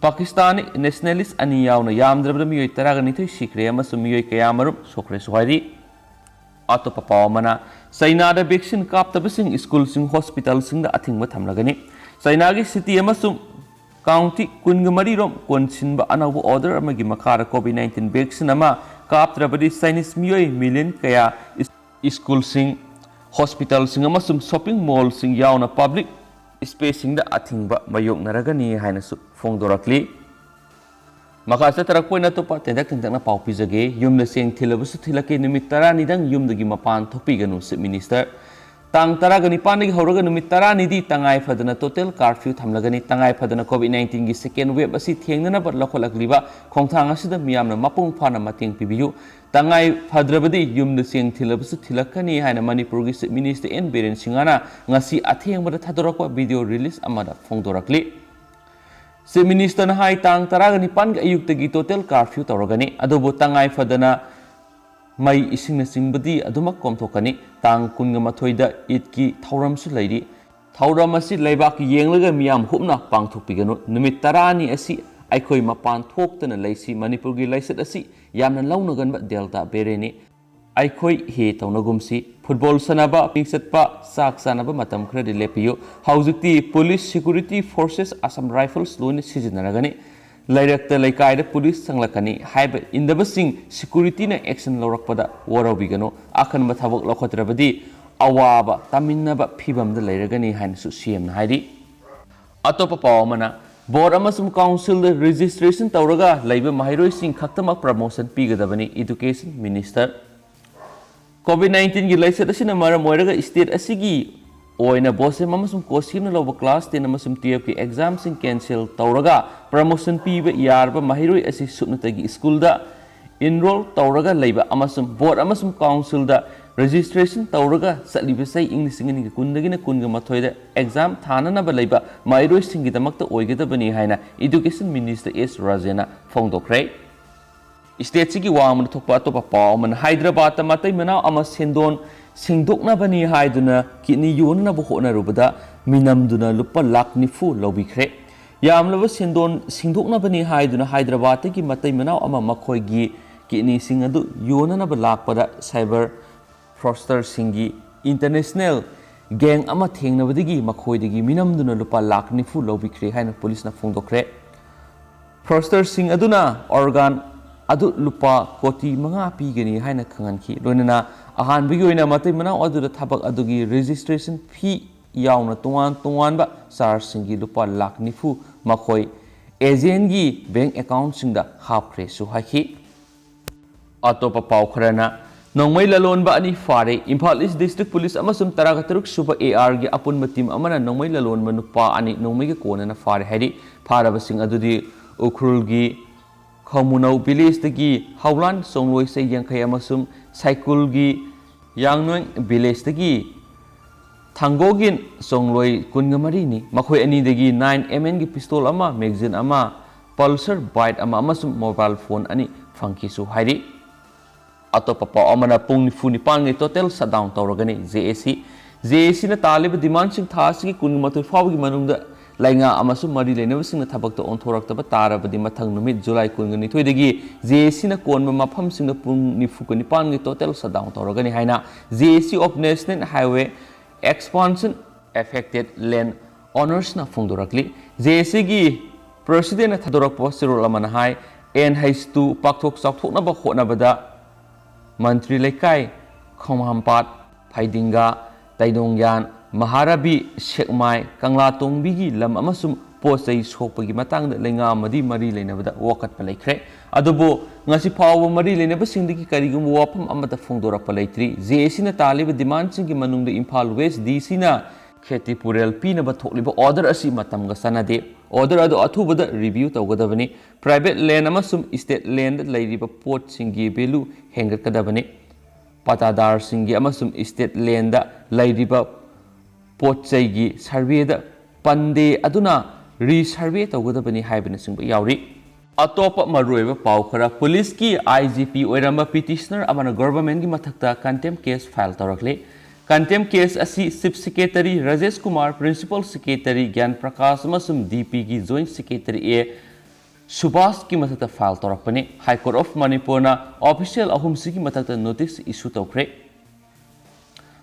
ꯄꯥꯀꯤꯁꯇꯥꯅꯤ ꯅꯦꯁꯅꯦꯂꯤꯁ ꯑꯅꯤ ꯌꯥꯎꯅ ꯌꯥꯝꯗ꯭ꯔꯕꯗ ꯃꯤꯑꯣꯏ ꯇꯔꯥꯒ ꯅꯤꯊꯣꯏ ꯁꯤꯈ꯭ꯔꯦ ꯑꯃꯁꯨꯡ ꯃꯤꯑꯣꯏ ꯀꯌꯥꯃꯔꯨꯝ ꯁꯣꯛꯈ꯭ꯔꯦꯁꯨ ꯍꯥꯏꯔꯤ꯫ ꯑꯇꯣꯞꯄ ꯄꯥꯎ ꯑꯃꯅ, ꯆꯩꯅꯥꯗ ꯚꯦꯛꯁꯤꯟ ꯀꯥꯞꯇꯕꯁꯤꯡ ꯁ꯭ꯀꯨꯜꯁꯤꯡ, ꯍꯣꯁꯄꯤꯇꯥꯜꯁꯤꯡꯗ ꯑꯊꯤꯡꯕ ꯊꯝꯂꯒꯅꯤ꯫ ꯆꯩꯅꯥꯒꯤ ꯁꯤꯇꯤ ꯑꯃꯁꯨꯡ ꯀꯥꯎꯟꯇꯤ ꯀꯨꯟꯒ ꯃꯔꯤ ꯔꯣꯝ ꯀꯣꯟꯁꯤꯟꯕ ꯑꯅꯧꯕ ꯑꯣꯔꯗꯔ ꯑꯃꯒꯤ ꯃꯈꯥꯗ ꯀꯣꯚꯤꯗ ꯅꯥꯏꯟꯇꯤꯟ ꯚꯦꯛꯁꯤꯟ ꯑꯃ ꯀꯥꯞꯇ꯭ꯔꯕꯗꯤ ꯆꯥꯏꯅꯤꯁ ꯃꯤꯑꯣꯏ ꯃꯤꯂꯤꯌꯟ ꯀꯌꯥ ꯏꯁ-, ꯁ꯭ꯀꯨꯜꯁꯤꯡ, ꯍꯣꯁꯄꯤꯇꯥꯜꯁꯤꯡ ꯑꯃꯁꯨꯡ ꯁꯣꯄꯤꯡ ꯃꯣꯜꯁꯤꯡ ꯌꯥꯎꯅ ꯄꯕ꯭ꯂꯤꯛ ꯁ꯭ꯄꯦꯁꯁꯤꯡꯗ ꯑꯊꯤꯡꯕ ꯃꯥꯌꯣꯛꯅꯔꯒꯅꯤ ꯍꯥꯏꯅꯁꯨ ꯐꯣꯡꯗꯣꯔꯛꯂꯤ꯫ ꯃꯈꯥ ꯆꯠꯊꯔꯛꯄ ꯑꯣꯏꯅ ꯑꯇꯣꯞꯄ ꯇꯦꯟꯇꯛ ꯇꯦꯟꯇꯛꯅ ꯄꯥꯎ ꯄꯤꯖꯒꯦ꯫ ꯌꯨꯝꯗ ꯆꯦꯡ ꯊꯤꯜꯂꯕꯁꯨ ꯊꯤꯜꯂꯛꯀꯦ, ꯅꯨꯃꯤꯠ ꯇꯔꯥꯅꯤꯗꯪ ꯌꯨꯝꯗꯒꯤ ꯃꯄꯥꯟ ꯊꯣꯛꯄꯤꯒꯅꯨ, ꯆꯤꯐ ꯃꯤꯅꯤꯁꯇꯔ꯫ ꯇꯥꯡ ꯇꯔꯥꯒ ꯅꯤꯄꯥꯟꯗꯒꯤ ꯍꯧꯔꯒ ꯅꯨꯃꯤꯠ ꯇꯔꯥꯅꯤꯗꯤ ꯇꯉꯥꯏ ꯐꯗꯅ ꯇꯣꯇꯦꯜ ꯀꯥꯔꯐ꯭ꯌꯨ ꯊꯝꯂꯒꯅꯤ꯫ ꯇꯉꯥꯏ ꯐꯗꯅ ꯀꯣꯚꯤꯗ ꯅꯥꯏꯟꯇꯤꯟꯒꯤ ꯁꯦꯀꯦꯟ ꯋꯦꯕ ꯑꯁꯤ ꯊꯦꯡꯅꯅꯕ ꯂꯧꯈꯠꯂꯛꯂꯤꯕ ꯈꯣꯡꯊꯥꯡ ꯑꯁꯤꯗ ꯃꯤꯌꯥꯝꯅ ꯃꯄꯨꯡ ꯐꯥꯅ ꯃꯇꯦꯡ ꯄꯤꯕꯤꯌꯨ꯫ ꯇꯉꯥꯏ ꯐꯗ꯭ꯔꯕꯗꯤ ꯌꯨꯝꯗ ꯆꯦꯡ ꯊꯤꯜꯂꯕꯁꯨ ꯊꯤꯜꯂꯛꯀꯅꯤ ꯍꯥꯏꯅ ꯃꯅꯤꯄꯨꯔꯒꯤ ꯆꯤꯐ ꯃꯤꯅꯤꯁꯇꯔ ꯑꯦꯟ ꯕꯤꯔꯦꯟ ꯁꯤꯡꯍꯅ ꯉꯁꯤ ꯑꯊꯦꯡꯕꯗ ꯊꯥꯗꯣꯔꯛꯄ ꯚꯤꯗꯤꯑꯣ ꯔꯤꯂꯤꯖ ꯑꯃꯗ ꯐꯣꯡꯗꯣꯔꯛꯂꯤ꯫ ꯆꯤꯐ ꯃꯤꯅꯤꯁꯇꯔꯅ ꯍꯥꯏ, ꯇꯥꯡ ꯇꯔꯥꯒ ꯅꯤꯄꯥꯟꯒꯤ ꯑꯌꯨꯛꯇꯒꯤ ꯇꯣꯇꯦꯜ ꯀꯥꯔꯐ꯭ꯌꯨ ꯇꯧꯔꯒꯅꯤ, ꯑꯗꯨꯕꯨ ꯇꯉꯥꯏ ꯐꯗꯅ ꯃꯩ, ꯏꯁꯤꯡꯅꯆꯤꯡꯕꯗꯤ ꯑꯗꯨꯃꯛ ꯀꯣꯝꯊꯣꯛꯀꯅꯤ꯫ ꯇꯥꯡ ꯀꯨꯟꯒ ꯃꯥꯊꯣꯏꯗ ꯏꯗꯀꯤ ꯊꯧꯔꯝꯁꯨ ꯂꯩꯔꯤ꯫ ꯊꯧꯔꯝ ꯑꯁꯤ ꯂꯩꯕꯥꯛꯀꯤ ꯌꯦꯡꯂꯒ ꯃꯤꯌꯥꯝ ꯍꯨꯞꯅ ꯄꯥꯡꯊꯣꯛꯄꯤꯒꯅꯨ꯫ ꯅꯨꯃꯤꯠ ꯇꯔꯥꯅꯤ ꯑꯁꯤ ꯑꯩꯈꯣꯏ ꯃꯄꯥꯟ ꯊꯣꯛꯇꯅ ꯂꯩꯁꯤ꯫ ꯃꯅꯤꯄꯨꯔꯒꯤ ꯂꯥꯏꯆꯠ ꯑꯁꯤ ꯌꯥꯝꯅ ꯂꯧꯅꯒꯟꯕ ꯗꯦꯜꯇꯥ ꯚꯦꯔꯤꯌꯦꯟꯠꯅꯤ꯫ ꯑꯩꯈꯣꯏ ꯍꯦ ꯇꯧꯅꯒꯨꯝꯁꯤ꯫ ꯐꯨꯠꯕꯣꯜ ꯁꯥꯟꯅꯕ, ꯄꯤꯛ ꯆꯠꯄ, ꯆꯥꯛ ꯆꯥꯅꯕ ꯃꯇꯝ ꯈꯔꯗꯤ ꯂꯦꯞꯄꯤꯌꯨ꯫ ꯍꯧꯖꯤꯛꯇꯤ police, security forces, Assam rifles ꯂꯣꯏꯅ ꯁꯤꯖꯤꯟꯅꯔꯒꯅꯤ꯫ ꯂꯩꯔꯛꯇ, ꯂꯩꯀꯥꯏꯗ ꯄꯨꯂꯤꯁ ꯆꯪꯂꯛꯀꯅꯤ ꯍꯥꯏꯕ ꯏꯟꯗꯕꯁꯤꯡ ꯁꯦꯀ꯭ꯌꯨꯔꯤꯇꯤꯅ ꯑꯦꯛꯁꯟ ꯂꯧꯔꯛꯄꯗ ꯋꯥꯔꯧꯕꯤꯒꯅꯨ꯫ ꯑꯀꯟꯕ ꯊꯕꯛ ꯂꯧꯈꯠꯇ꯭ꯔꯕꯗꯤ ꯑꯋꯥꯕ ꯇꯥꯃꯤꯟꯅꯕ ꯐꯤꯕꯝꯗ ꯂꯩꯔꯒꯅꯤ ꯍꯥꯏꯅꯁꯨ ꯁꯤ ꯑꯦꯝꯅ ꯍꯥꯏꯔꯤ꯫ ꯑꯇꯣꯞꯄ ꯄꯥꯎ ꯑꯃꯅ, ꯕꯣꯔꯗ ꯑꯃꯁꯨꯡ ꯀꯥꯎꯟꯁꯤꯜꯗ ꯔꯦꯖꯤꯁꯇ꯭ꯔꯦꯁꯟ ꯇꯧꯔꯒ ꯂꯩꯕ ꯃꯍꯩꯔꯣꯏꯁꯤꯡ ꯈꯛꯇꯃꯛ ꯄ꯭ꯔꯃꯣꯁꯟ ꯄꯤꯒꯗꯕꯅꯤ, ꯏꯗꯨꯀꯦꯁꯟ ꯃꯤꯅꯤꯁꯇꯔ꯫ ꯀꯣꯚꯤꯗ ꯅꯥꯏꯟꯇꯤꯟꯒꯤ ꯂꯥꯏꯆꯠ ꯑꯁꯤꯅ ꯃꯔꯝ ꯑꯣꯏꯔꯒ ꯁ꯭ꯇꯦꯠ ꯑꯁꯤꯒꯤ ꯑꯣꯏꯅ ꯕꯣꯁꯦꯝ ꯑꯃꯁꯨꯡ ꯀꯣꯁꯤꯝꯅ ꯂꯧꯕ ꯀ꯭ꯂꯥꯁ ꯇꯦꯟ ꯑꯃꯁꯨꯡ ꯇꯨꯌꯦꯜꯐꯀꯤ ꯑꯦꯛꯖꯥꯝꯁꯤꯡ ꯀꯦꯟꯁꯦꯜ ꯇꯧꯔꯒ ꯄ꯭ꯔꯃꯣꯁꯟ ꯄꯤꯕ ꯌꯥꯔꯕ ꯃꯍꯩꯔꯣꯏ ꯑꯁꯤ ꯁꯨꯞꯅꯇꯒꯤ ꯁ꯭ꯀꯨꯜꯗ ꯏꯟꯔꯣꯜ ꯇꯧꯔꯒ ꯂꯩꯕ ꯑꯃꯁꯨꯡ ꯕꯣꯔꯗ ꯑꯃꯁꯨꯡ ꯀꯥꯎꯟꯁꯤꯜꯗ ꯔꯦꯖꯤꯁꯇ꯭ꯔꯦꯁꯟ ꯇꯧꯔꯒ ꯆꯠꯂꯤꯕ ꯆꯍꯤ ꯏꯪ ꯂꯤꯁꯤꯡ ꯑꯅꯤꯒ ꯀꯨꯟꯗꯒꯤꯅ ꯀꯨꯟꯒ ꯃꯥꯊꯣꯏꯗ ꯑꯦꯛꯖꯥꯝ ꯊꯥꯅꯅꯕ ꯂꯩꯕ ꯃꯍꯩꯔꯣꯏꯁꯤꯡꯒꯤꯗꯃꯛꯇ ꯑꯣꯏꯒꯗꯕꯅꯤ ꯍꯥꯏꯅ ꯏꯗꯨꯀꯦꯁꯟ ꯃꯤꯅꯤꯁꯇꯔ ꯑꯦꯁ ꯔꯥꯖꯦꯅ ꯐꯣꯡꯗꯣꯛꯈ꯭ꯔꯦ꯫ ꯁ꯭ꯇꯦꯠꯁꯤꯒꯤ ꯋꯥꯡꯃꯗ ꯊꯣꯛꯄ ꯑꯇꯣꯞꯄ ꯄꯥꯎ ꯑꯃꯅ, ꯍꯥꯏꯗ꯭ꯔꯕꯥꯗꯇ ꯃꯇꯩ ꯃꯅꯥꯎ ꯑꯃ ꯁꯦꯟꯗꯣꯟ ꯁꯤꯡꯗꯣꯛꯅꯕꯅꯤ ꯍꯥꯏꯗꯨꯅ ꯀꯤꯗꯅꯤ ꯌꯣꯟꯅꯅꯕ ꯍꯣꯠꯅꯔꯨꯕꯗ ꯃꯤꯅꯝꯗꯨꯅ ꯂꯨꯄꯥ ꯂꯥꯈ ꯅꯤꯐꯨ ꯂꯧꯕꯤꯈ꯭ꯔꯦ꯫ ꯌꯥꯝꯂꯕ ꯁꯦꯟꯗꯣꯟ ꯁꯤꯡꯗꯣꯛꯅꯕꯅꯤ ꯍꯥꯏꯗꯨꯅ ꯍꯥꯏꯗ꯭ꯔꯕꯥꯗꯇꯒꯤ ꯃꯇꯩ ꯃꯅꯥꯎ ꯑꯃ ꯃꯈꯣꯏꯒꯤ ꯀꯤꯗꯅꯤꯁꯤꯡ ꯑꯗꯨ ꯌꯣꯟꯅꯅꯕ ꯂꯥꯛꯄꯗ ꯁꯥꯏꯕꯔ ꯐ꯭ꯔꯣꯗꯁꯇꯔꯁꯤꯡꯒꯤ ꯏꯟꯇꯔꯅꯦꯁꯅꯦꯜ ꯒꯦꯡ ꯑꯃ ꯊꯦꯡꯅꯕꯗꯒꯤ ꯃꯈꯣꯏꯗꯒꯤ ꯃꯤꯅꯝꯗꯨꯅ ꯂꯨꯄꯥ ꯂꯥꯈ ꯅꯤꯐꯨ ꯂꯧꯕꯤꯈ꯭ꯔꯦ ꯍꯥꯏꯅ ꯄꯨꯂꯤꯁꯅ ꯐꯣꯡꯗꯣꯛꯈ꯭ꯔꯦ꯫ ꯐ꯭ꯔꯣꯗꯁꯇꯔꯁꯤꯡ ꯑꯗꯨꯅ ꯑꯣꯔꯒꯥꯟ ꯑꯗꯨ ꯂꯨꯄꯥ ꯀꯣꯇꯤ ꯃꯉꯥ ꯄꯤꯒꯅꯤ ꯍꯥꯏꯅ ꯈꯪꯍꯟꯈꯤ꯫ ꯂꯣꯏꯅꯅ ꯑꯍꯥꯟꯕꯒꯤ ꯑꯣꯏꯅ ꯃꯇꯩ ꯃꯅꯥꯎ ꯑꯗꯨꯗ ꯊꯕꯛ ꯑꯗꯨꯒꯤ ꯔꯦꯖꯤꯁꯇ꯭ꯔꯦꯁꯟ ꯐꯤ ꯌꯥꯎꯅ ꯇꯣꯉꯥꯟ ꯇꯣꯉꯥꯟꯕ ꯆꯥꯔꯖꯁꯤꯡꯒꯤ ꯂꯨꯄꯥ ꯂꯥꯈ ꯅꯤꯐꯨ ꯃꯈꯣꯏ ꯑꯦꯖꯦꯟꯒꯤ ꯕꯦꯡꯛ ꯑꯦꯀꯥꯎꯟꯁꯤꯡꯗ ꯍꯥꯞꯈ꯭ꯔꯦꯁꯨ ꯍꯥꯏꯈꯤ꯫ ꯑꯇꯣꯞꯄ ꯄꯥꯎ ꯈꯔꯅ, ꯅꯣꯡꯃꯩ ꯂꯂꯣꯟꯕ ꯑꯅꯤ ꯐꯥꯔꯦ꯫ ꯏꯝꯐꯥꯜ ꯏꯁ ꯗꯤꯁꯇ꯭ꯔꯤꯛ ꯄꯨꯂꯤꯁ ꯑꯃꯁꯨꯡ ꯇꯔꯥꯒ ꯇꯔꯨꯛ ꯁꯨꯕ ꯑꯦ ꯑꯥꯔꯒꯤ ꯑꯄꯨꯟꯕ ꯇꯤꯝ ꯑꯃꯅ ꯅꯣꯡꯃꯩ ꯂꯂꯣꯟꯕ ꯅꯨꯄꯥ ꯑꯅꯤ ꯅꯣꯡꯃꯩꯒ ꯀꯣꯟꯅꯅ ꯐꯥꯔꯦ ꯍꯥꯏꯔꯤ꯫ ꯐꯥꯔꯕꯁꯤꯡ ꯑꯗꯨꯗꯤ ꯎꯈ꯭ꯔꯨꯜꯒꯤ ꯈꯧꯃꯨꯅꯧ ꯚꯤꯂꯦꯖꯇꯒꯤ ꯍꯧꯂꯥꯟ ꯆꯣꯡꯂꯣꯏ ꯆꯍꯤ ꯌꯥꯡꯈꯩ ꯑꯃꯁꯨꯡ ꯁꯥꯏꯀꯨꯜꯒꯤ ꯌꯥꯡꯅꯣꯏ ꯚꯤꯂꯦꯖꯇꯒꯤ ꯊꯥꯡꯒꯣꯒꯤꯟ ꯆꯣꯡꯂꯣꯏ ꯀꯨꯟꯒ ꯃꯔꯤꯅꯤ꯫ ꯃꯈꯣꯏ ꯑꯅꯤꯗꯒꯤ ꯅꯥꯏꯟ ꯑꯦꯝ ꯑꯦꯟꯒꯤ ꯄꯤꯁꯇꯣꯜ ꯑꯃ, ꯃꯦꯒꯖꯤꯟ ꯑꯃ, ꯄꯜꯁꯔ ꯕꯥꯏꯛ ꯑꯃ ꯑꯃꯁꯨꯡ ꯃꯣꯕꯥꯏꯜ ꯐꯣꯟ ꯑꯅꯤ ꯐꯪꯈꯤꯁꯨ ꯍꯥꯏꯔꯤ꯫ ꯑꯇꯣꯞꯄ ꯄꯥꯎ ꯑꯃꯅ, ꯄꯨꯡ ꯅꯤꯐꯨ ꯅꯤꯄꯥꯟꯒꯤ ꯇꯣꯇꯦꯜ ꯁꯠꯗꯥꯎꯟ ꯇꯧꯔꯒꯅꯤ꯫ ꯖꯦ ꯑꯦ ꯁꯤ, ꯖꯦ ꯑꯦ ꯁꯤꯅ ꯇꯥꯜꯂꯤꯕ ꯗꯤꯃꯥꯟꯁꯤꯡ ꯊꯥ ꯑꯁꯤꯒꯤ ꯀꯨꯟꯃꯥꯊꯣꯏ ꯐꯥꯎꯕꯒꯤ ꯃꯅꯨꯡꯗ ꯂꯩꯉꯥꯛ ꯑꯃꯁꯨꯡ ꯃꯔꯤ ꯂꯩꯅꯕꯁꯤꯡꯅ ꯊꯕꯛꯇ ꯑꯣꯟꯊꯣꯔꯛꯇꯕ ꯇꯥꯔꯕꯗꯤ ꯃꯊꯪ ꯅꯨꯃꯤꯠ ꯖꯨꯂꯥꯏ ꯀꯨꯟꯒ ꯅꯤꯊꯣꯏꯗꯒꯤ ꯖꯦ ꯑꯦ ꯁꯤꯅ ꯀꯣꯟꯕ ꯃꯐꯝꯁꯤꯡꯗ ꯄꯨꯡ ꯅꯤꯐꯨꯒ ꯅꯤꯄꯥꯟꯒꯤ total shutdown ꯇꯧꯔꯒꯅꯤ ꯍꯥꯏꯅ J A C of National Highway Expansion Affected Land Ownersꯅ ꯐꯣꯡꯗꯣꯔꯛꯂꯤ꯫ ꯖꯦ ꯑꯦ ꯁꯤꯒꯤ presidentꯅ ꯊꯥꯗꯣꯔꯛꯄ ꯆꯦꯔꯣꯜ ꯑꯃꯅ ꯍꯥꯏ, N H two ꯄꯥꯛꯊꯣꯛ ꯆꯥꯎꯊꯣꯛꯅꯕ ꯍꯣꯠꯅꯕꯗ ꯃꯟꯇ꯭ꯔꯤ ꯂꯩꯀꯥꯏ, ꯈꯣꯡꯍꯥꯝꯄꯥꯠ, ꯐꯩꯗꯤꯡꯒꯥ, ꯇꯩꯗꯣꯡꯌꯥꯟ, ꯃꯍꯥꯔꯥꯕꯤ, ꯁꯦꯛꯃꯥꯏ, ꯀꯪꯂꯥꯇꯣꯡꯕꯤꯒꯤ ꯂꯝ ꯑꯃꯁꯨꯡ ꯄꯣꯠ ꯆꯩ ꯁꯣꯛꯄꯒꯤ ꯃꯇꯥꯡꯗ ꯂꯩꯉꯥꯛ ꯑꯃꯗꯤ ꯃꯔꯤ ꯂꯩꯅꯕꯗ ꯋꯥꯀꯠꯄ ꯂꯩꯈ꯭ꯔꯦ꯫ ꯑꯗꯨꯕꯨ ꯉꯁꯤ ꯐꯥꯎꯕ ꯃꯔꯤ ꯂꯩꯅꯕꯁꯤꯡꯗꯒꯤ ꯀꯔꯤꯒꯨꯝꯕ ꯋꯥꯐꯝ ꯑꯃꯠꯇ ꯐꯣꯡꯗꯣꯔꯛꯄ ꯂꯩꯇ꯭ꯔꯤ꯫ ꯖꯦ ꯑꯦ ꯁꯤꯅ ꯇꯥꯜꯂꯤꯕ demandꯁꯤꯡꯒꯤ ꯃꯅꯨꯡꯗ ꯏꯝꯐꯥꯜ West D Cꯅ ꯈꯦꯇꯤꯄꯨꯔꯦꯜ ꯄꯤꯅꯕ ꯊꯣꯛꯂꯤꯕ order ꯑꯁꯤ ꯃꯇꯝꯒ ꯆꯥꯟꯅꯗꯦ꯫ Order ꯑꯗꯨ ꯑꯊꯨꯕꯗ review ꯇꯧꯒꯗꯕꯅꯤ꯫ Private land ꯑꯃꯁꯨꯡ state landꯗ ꯂꯩꯔꯤꯕ ꯄꯣꯠꯁꯤꯡꯒꯤ value ꯍꯦꯟꯒꯠꯀꯗꯕꯅꯤ꯫ ꯄꯥꯇꯥꯗꯥꯔꯁꯤꯡꯒꯤ ꯑꯃꯁꯨꯡ state landꯗ ꯂꯩꯔꯤꯕ ꯄꯣꯠ ꯆꯩꯒꯤ surveyꯗ ꯄꯟꯗꯦ ꯑꯗꯨꯅ resurvey ꯇꯧꯒꯗꯕꯅꯤ ꯍꯥꯏꯕꯅꯆꯤꯡꯕ ꯌꯥꯎꯔꯤ꯫ ꯑꯇꯣꯞꯄ ꯃꯔꯨꯑꯣꯏꯕ ꯄꯥꯎ ꯈꯔ, ꯄꯨꯂꯤꯁꯀꯤ I G P ꯑꯣꯏꯔꯝꯕ petitioner ꯑꯃꯅ governmentꯀꯤ ꯃꯊꯛꯇ contempt case file ꯇꯧꯔꯛꯂꯤ꯫ Contempt case ꯑꯁꯤ Chief Secretary Rajesh Kumar, Principal Secretary ꯒ꯭ꯌꯥꯟ ꯄ꯭ꯔꯀꯥꯁ ꯑꯃꯁꯨꯡ D Pꯒꯤ Joint Secretary A ꯁꯨꯕꯥꯁꯀꯤ ꯃꯊꯛꯇ file ꯇꯧꯔꯛꯄꯅꯤ꯫ High Court of ꯃꯅꯤꯄꯨꯔꯅ official ꯑꯍꯨꯝꯁꯤꯒꯤ ꯃꯊꯛꯇ notice issue ꯇꯧꯈ꯭ꯔꯦ꯫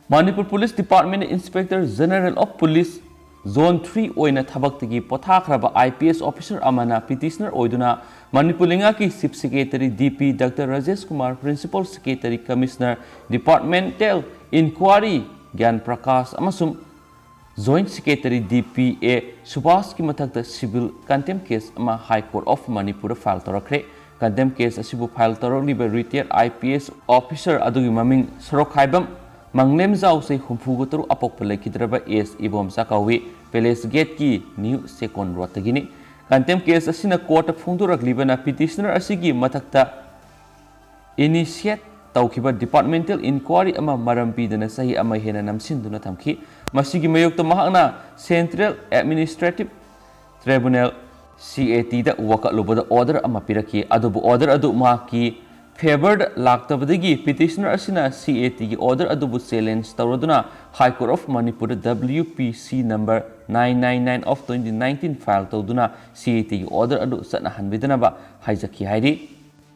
Manipur police department Inspector General of Police Zone three ꯑꯣꯏꯅ ꯊꯕꯛꯇꯒꯤ ꯄꯣꯊꯥꯈ꯭ꯔꯕ I P S officer ꯑꯃꯅ petitioner ꯑꯣꯏꯗꯨꯅ ꯃꯅꯤꯄꯨꯔ ꯂꯩꯉꯥꯛꯀꯤ Chief Secretary D P Doctor Rajesh Kumar, Principal Secretary Commissioner Departmental Inquiry ꯒ꯭ꯌꯥꯟ ꯄ꯭ꯔꯀꯥꯁ ꯑꯃꯁꯨꯡ Joint Secretary D P A ꯁꯨꯕꯥꯁꯀꯤ ꯃꯊꯛꯇ civil contempt case ꯑꯃ High Court of ꯃꯅꯤꯄꯨꯔꯗ file ꯇꯧꯔꯛꯈ꯭ꯔꯦ꯫ Contempt case ꯑꯁꯤꯕꯨ file ꯇꯧꯔꯛꯂꯤꯕ retired I P S officer ꯑꯗꯨꯒꯤ ꯃꯃꯤꯡ ꯁꯣꯔꯣꯛꯈꯥꯏꯕꯝ ꯃꯪꯂꯦꯝꯖꯥꯎ, ꯆꯍꯤ ꯍꯨꯝꯐꯨꯒ ꯇꯔꯨꯛ, ꯑꯄꯣꯛꯄ ꯂꯩꯈꯤꯗ꯭ꯔꯕ ꯑꯦꯁ ꯏꯕꯣꯝꯆꯥ ꯀꯧꯏ꯫ Palace Gateꯀꯤ New Second Roadꯇꯒꯤꯅꯤ꯫ Contempt case ꯑꯁꯤꯅ courtꯇ ꯐꯣꯡꯗꯣꯔꯛꯂꯤꯕꯅ petitioner ꯑꯁꯤꯒꯤ ꯃꯊꯛꯇ initiate ꯇꯧꯈꯤꯕ departmental inquiry ꯑꯃ ꯃꯔꯝ ꯄꯤꯗꯅ ꯆꯍꯤ ꯑꯃ ꯍꯦꯟꯅ ꯅꯝꯁꯤꯟꯗꯨꯅ ꯊꯝꯈꯤ꯫ ꯃꯁꯤꯒꯤ ꯃꯥꯌꯣꯛꯇ ꯃꯍꯥꯛꯅ Central Administrative Tribunal, C A Tꯗ ꯋꯥꯀꯠꯂꯨꯕꯗ order ꯑꯃ ꯄꯤꯔꯛꯈꯤ꯫ ꯑꯗꯨꯕꯨ order ꯑꯗꯨ ꯃꯍꯥꯛꯀꯤ ꯐꯦꯚꯔꯗ ꯂꯥꯛꯇꯕꯗꯒꯤ ꯄꯤꯇꯤꯁꯅꯔ ꯑꯁꯤꯅ ꯁꯤ ꯑꯦ ꯇꯤꯒꯤ ꯑꯣꯔꯗꯔ ꯑꯗꯨꯕꯨ ꯆꯦꯂꯦꯟꯖ ꯇꯧꯔꯗꯨꯅ ꯍꯥꯏ ꯀꯣꯔꯠ ꯑꯣꯐ ꯃꯅꯤꯄꯨꯔꯗ W P C number nine nine nine of twenty nineteen file ꯇꯧꯗꯨꯅ ꯁꯤ ꯑꯦ ꯇꯤꯒꯤ ꯑꯣꯔꯗꯔ ꯑꯗꯨ ꯆꯠꯅꯍꯟꯕꯤꯗꯅꯕ ꯍꯥꯏꯖꯈꯤ ꯍꯥꯏꯔꯤ꯫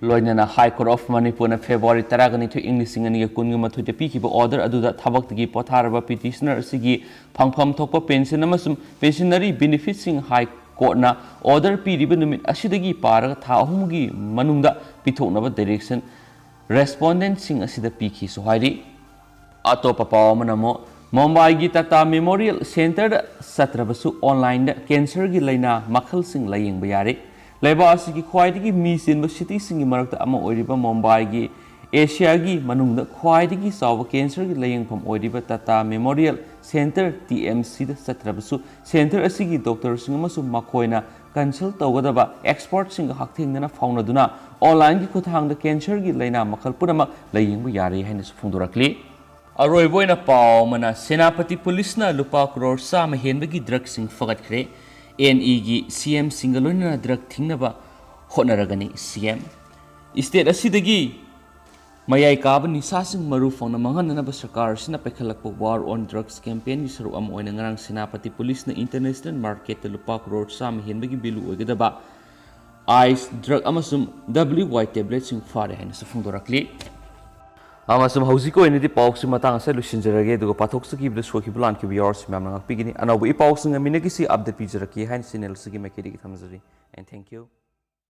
ꯂꯣꯏꯅꯅ ꯍꯥꯏ ꯀꯣꯔꯠ ꯑꯣꯐ ꯃꯅꯤꯄꯨꯔꯅ ꯐꯦꯕ꯭ꯔꯨꯋꯥꯔꯤ ꯇꯔꯥꯒ ꯅꯤꯊꯣꯏ, ꯏꯪ ꯂꯤꯁꯤꯡ ꯑꯅꯤꯒ ꯀꯨꯟꯒ ꯃꯥꯊꯣꯏꯗ ꯄꯤꯈꯤꯕ ꯑꯣꯔꯗꯔ ꯑꯗꯨꯗ ꯊꯕꯛꯇꯒꯤ ꯄꯣꯊꯥꯔꯕ ꯄꯤꯇꯤꯁꯅꯔ ꯑꯁꯤꯒꯤ ꯐꯪꯐꯝ ꯊꯣꯛꯄ ꯄꯦꯟꯁꯟ ꯑꯃꯁꯨꯡ ꯄꯦꯟꯁꯅꯔꯤ ꯕꯦꯅꯤꯐꯤꯠꯁꯤꯡ ꯍꯥꯏ ꯀꯣꯔꯠꯅ ꯑꯣꯔꯗꯔ ꯄꯤꯔꯤꯕ ꯅꯨꯃꯤꯠ ꯑꯁꯤꯗꯒꯤ ꯄꯥꯔꯒ ꯊꯥ ꯑꯍꯨꯝꯒꯤ ꯃꯅꯨꯡꯗ ꯄꯤꯊꯣꯛꯅꯕ ꯗꯥꯏꯔꯦꯛꯁꯟ ꯔꯦꯁꯄꯣꯟꯗꯦꯟꯠꯁꯤꯡ ꯑꯁꯤꯗ ꯄꯤꯈꯤꯁꯨ ꯍꯥꯏꯔꯤ꯫ ꯑꯇꯣꯞꯄ ꯄꯥꯎ ꯑꯃꯅ ꯑꯃꯨꯛ ꯃꯨꯝꯕꯥꯏꯒꯤ ꯇꯥꯇꯥ ꯃꯦꯃꯣꯔꯤꯌꯦꯜ ꯁꯦꯟꯇꯔꯗ ꯆꯠꯇ꯭ꯔꯕꯁꯨ ꯑꯣꯟꯂꯥꯏꯟꯗ ꯀꯦꯟꯁꯔꯒꯤ ꯂꯥꯏꯅꯥ ꯃꯈꯜꯁꯤꯡ ꯂꯥꯌꯦꯡꯕ ꯌꯥꯔꯦ꯫ ꯂꯩꯕꯥꯛ ꯑꯁꯤꯒꯤ ꯈ꯭ꯋꯥꯏꯗꯒꯤ ꯃꯤ ꯆꯤꯟꯕ ꯁꯤꯇꯤꯁꯤꯡꯒꯤ ꯃꯔꯛꯇ ꯑꯃ ꯑꯣꯏꯔꯤꯕ ꯃꯨꯝꯕꯥꯏꯒꯤ ꯑꯦꯁꯤꯌꯥꯒꯤ ꯃꯅꯨꯡꯗ ꯈ꯭ꯋꯥꯏꯗꯒꯤ ꯆꯥꯎꯕ ꯀꯦꯟꯁꯔꯒꯤ ꯂꯥꯌꯦꯡꯐꯝ ꯑꯣꯏꯔꯤꯕ Tata memorial centre, T M ꯁꯤꯗ ꯆꯠꯇ꯭ꯔꯕꯁꯨ ꯁꯦꯟꯇꯔ ꯑꯁꯤꯒꯤ ꯗꯣꯛꯇꯔꯁꯤꯡ ꯑꯃꯁꯨꯡ ꯃꯈꯣꯏꯅ ꯀꯟꯁꯜ ꯇꯧꯒꯗꯕ ꯑꯦꯛꯁꯄꯔꯠꯁꯤꯡꯒ ꯍꯛꯊꯦꯡꯅꯅ ꯐꯥꯎꯅꯗꯨꯅ ꯑꯣꯟꯂꯥꯏꯟꯒꯤ ꯈꯨꯠꯊꯥꯡꯗ ꯀꯦꯟꯁꯔꯒꯤ ꯂꯥꯏꯅꯥ ꯃꯈꯜ ꯄꯨꯝꯅꯃꯛ ꯂꯥꯌꯦꯡꯕ ꯌꯥꯔꯦ ꯍꯥꯏꯅꯁꯨ ꯐꯣꯡꯗꯣꯔꯛꯂꯤ꯫ ꯑꯔꯣꯏꯕ ꯑꯣꯏꯅ ꯄꯥꯎ ꯑꯃꯅ ꯁꯦꯅꯥꯄꯇꯤ ꯄꯨꯂꯤꯁꯅ ꯂꯨꯄꯥ ꯀ꯭ꯔꯣꯔ ꯆꯥꯝꯃ ꯍꯦꯟꯕꯒꯤ ꯗ꯭ꯔꯒꯁꯤꯡ ꯐꯒꯠꯈ꯭ꯔꯦ꯫ ꯑꯦꯟ ꯏꯒꯤ ꯁꯤ ꯑꯦꯝꯁꯤꯡꯒ ꯂꯣꯏꯅꯅ ꯗ꯭ꯔꯒ ꯊꯤꯡꯅꯕ ꯍꯣꯠꯅꯔꯒꯅꯤ ꯁꯤ ꯑꯦꯝ꯫ ꯏꯁꯇꯦꯠ ꯑꯁꯤꯗꯒꯤ ꯃꯌꯥꯏ ꯀꯥꯕ ꯅꯤꯁꯥꯁꯤꯡ ꯃꯔꯨ ꯐꯪꯅ ꯃꯥꯡꯍꯟꯅꯅꯕ ꯁꯔꯀꯥꯔ ꯑꯁꯤꯅ ꯄꯥꯏꯈꯠꯂꯛꯄ War on Drugs campaignꯒꯤ ꯁꯔꯨꯛ ꯑꯃ ꯑꯣꯏꯅ ꯉꯔꯥꯡ ꯁꯦꯅꯥꯄꯇꯤ ꯄꯨꯂꯤꯁꯅ ꯏꯟꯇꯔꯅꯦꯁꯅꯦꯜ ꯃꯥꯔꯀꯦꯠꯇ ꯂꯨꯄꯥ ꯀ꯭ꯔꯣꯔ ꯆꯥꯝꯃ ꯍꯦꯟꯕꯒꯤ ꯚꯦꯂꯨ ꯑꯣꯏꯒꯗꯕ ꯑꯥꯏꯁ ꯗ꯭ꯔꯒ ꯑꯃꯁꯨꯡ W Y ꯇꯦꯕ꯭ꯂꯦꯠꯁꯤꯡ ꯐꯥꯔꯦ ꯍꯥꯏꯅꯁꯨ ꯐꯣꯡꯗꯣꯔꯛꯂꯤ꯫ ꯑꯃꯁꯨꯡ ꯍꯧꯖꯤꯛꯀꯤ ꯑꯣꯏꯅꯗꯤ ꯄꯥꯎꯁꯤ ꯃꯇꯥꯡ ꯑꯁꯤꯗ ꯂꯣꯏꯁꯤꯟꯖꯔꯒꯦ, ꯑꯗꯨꯒ ꯄꯥꯊꯣꯛꯆꯈꯤꯕꯗ ꯁꯣꯏꯈꯤꯕ ꯂꯥꯟꯈꯤꯕ ꯌꯥꯎꯔꯁꯨ ꯃꯌꯥꯝꯅ ꯉꯥꯛꯄꯤꯒꯅꯤ꯫ ꯑꯅꯧꯕ ꯏ ꯄꯥꯎꯁꯤꯡ ꯑꯃꯤꯅꯒꯤꯁꯤ ꯑꯞꯗꯦꯠ ꯄꯤꯖꯔꯛꯀꯦ ꯍꯥꯏꯅ ꯆꯦꯅꯦꯜ ꯑꯁꯤꯒꯤ ꯃꯥꯏꯀꯩꯗꯒꯤ ꯊꯝꯖꯔꯤ꯫ And thank you.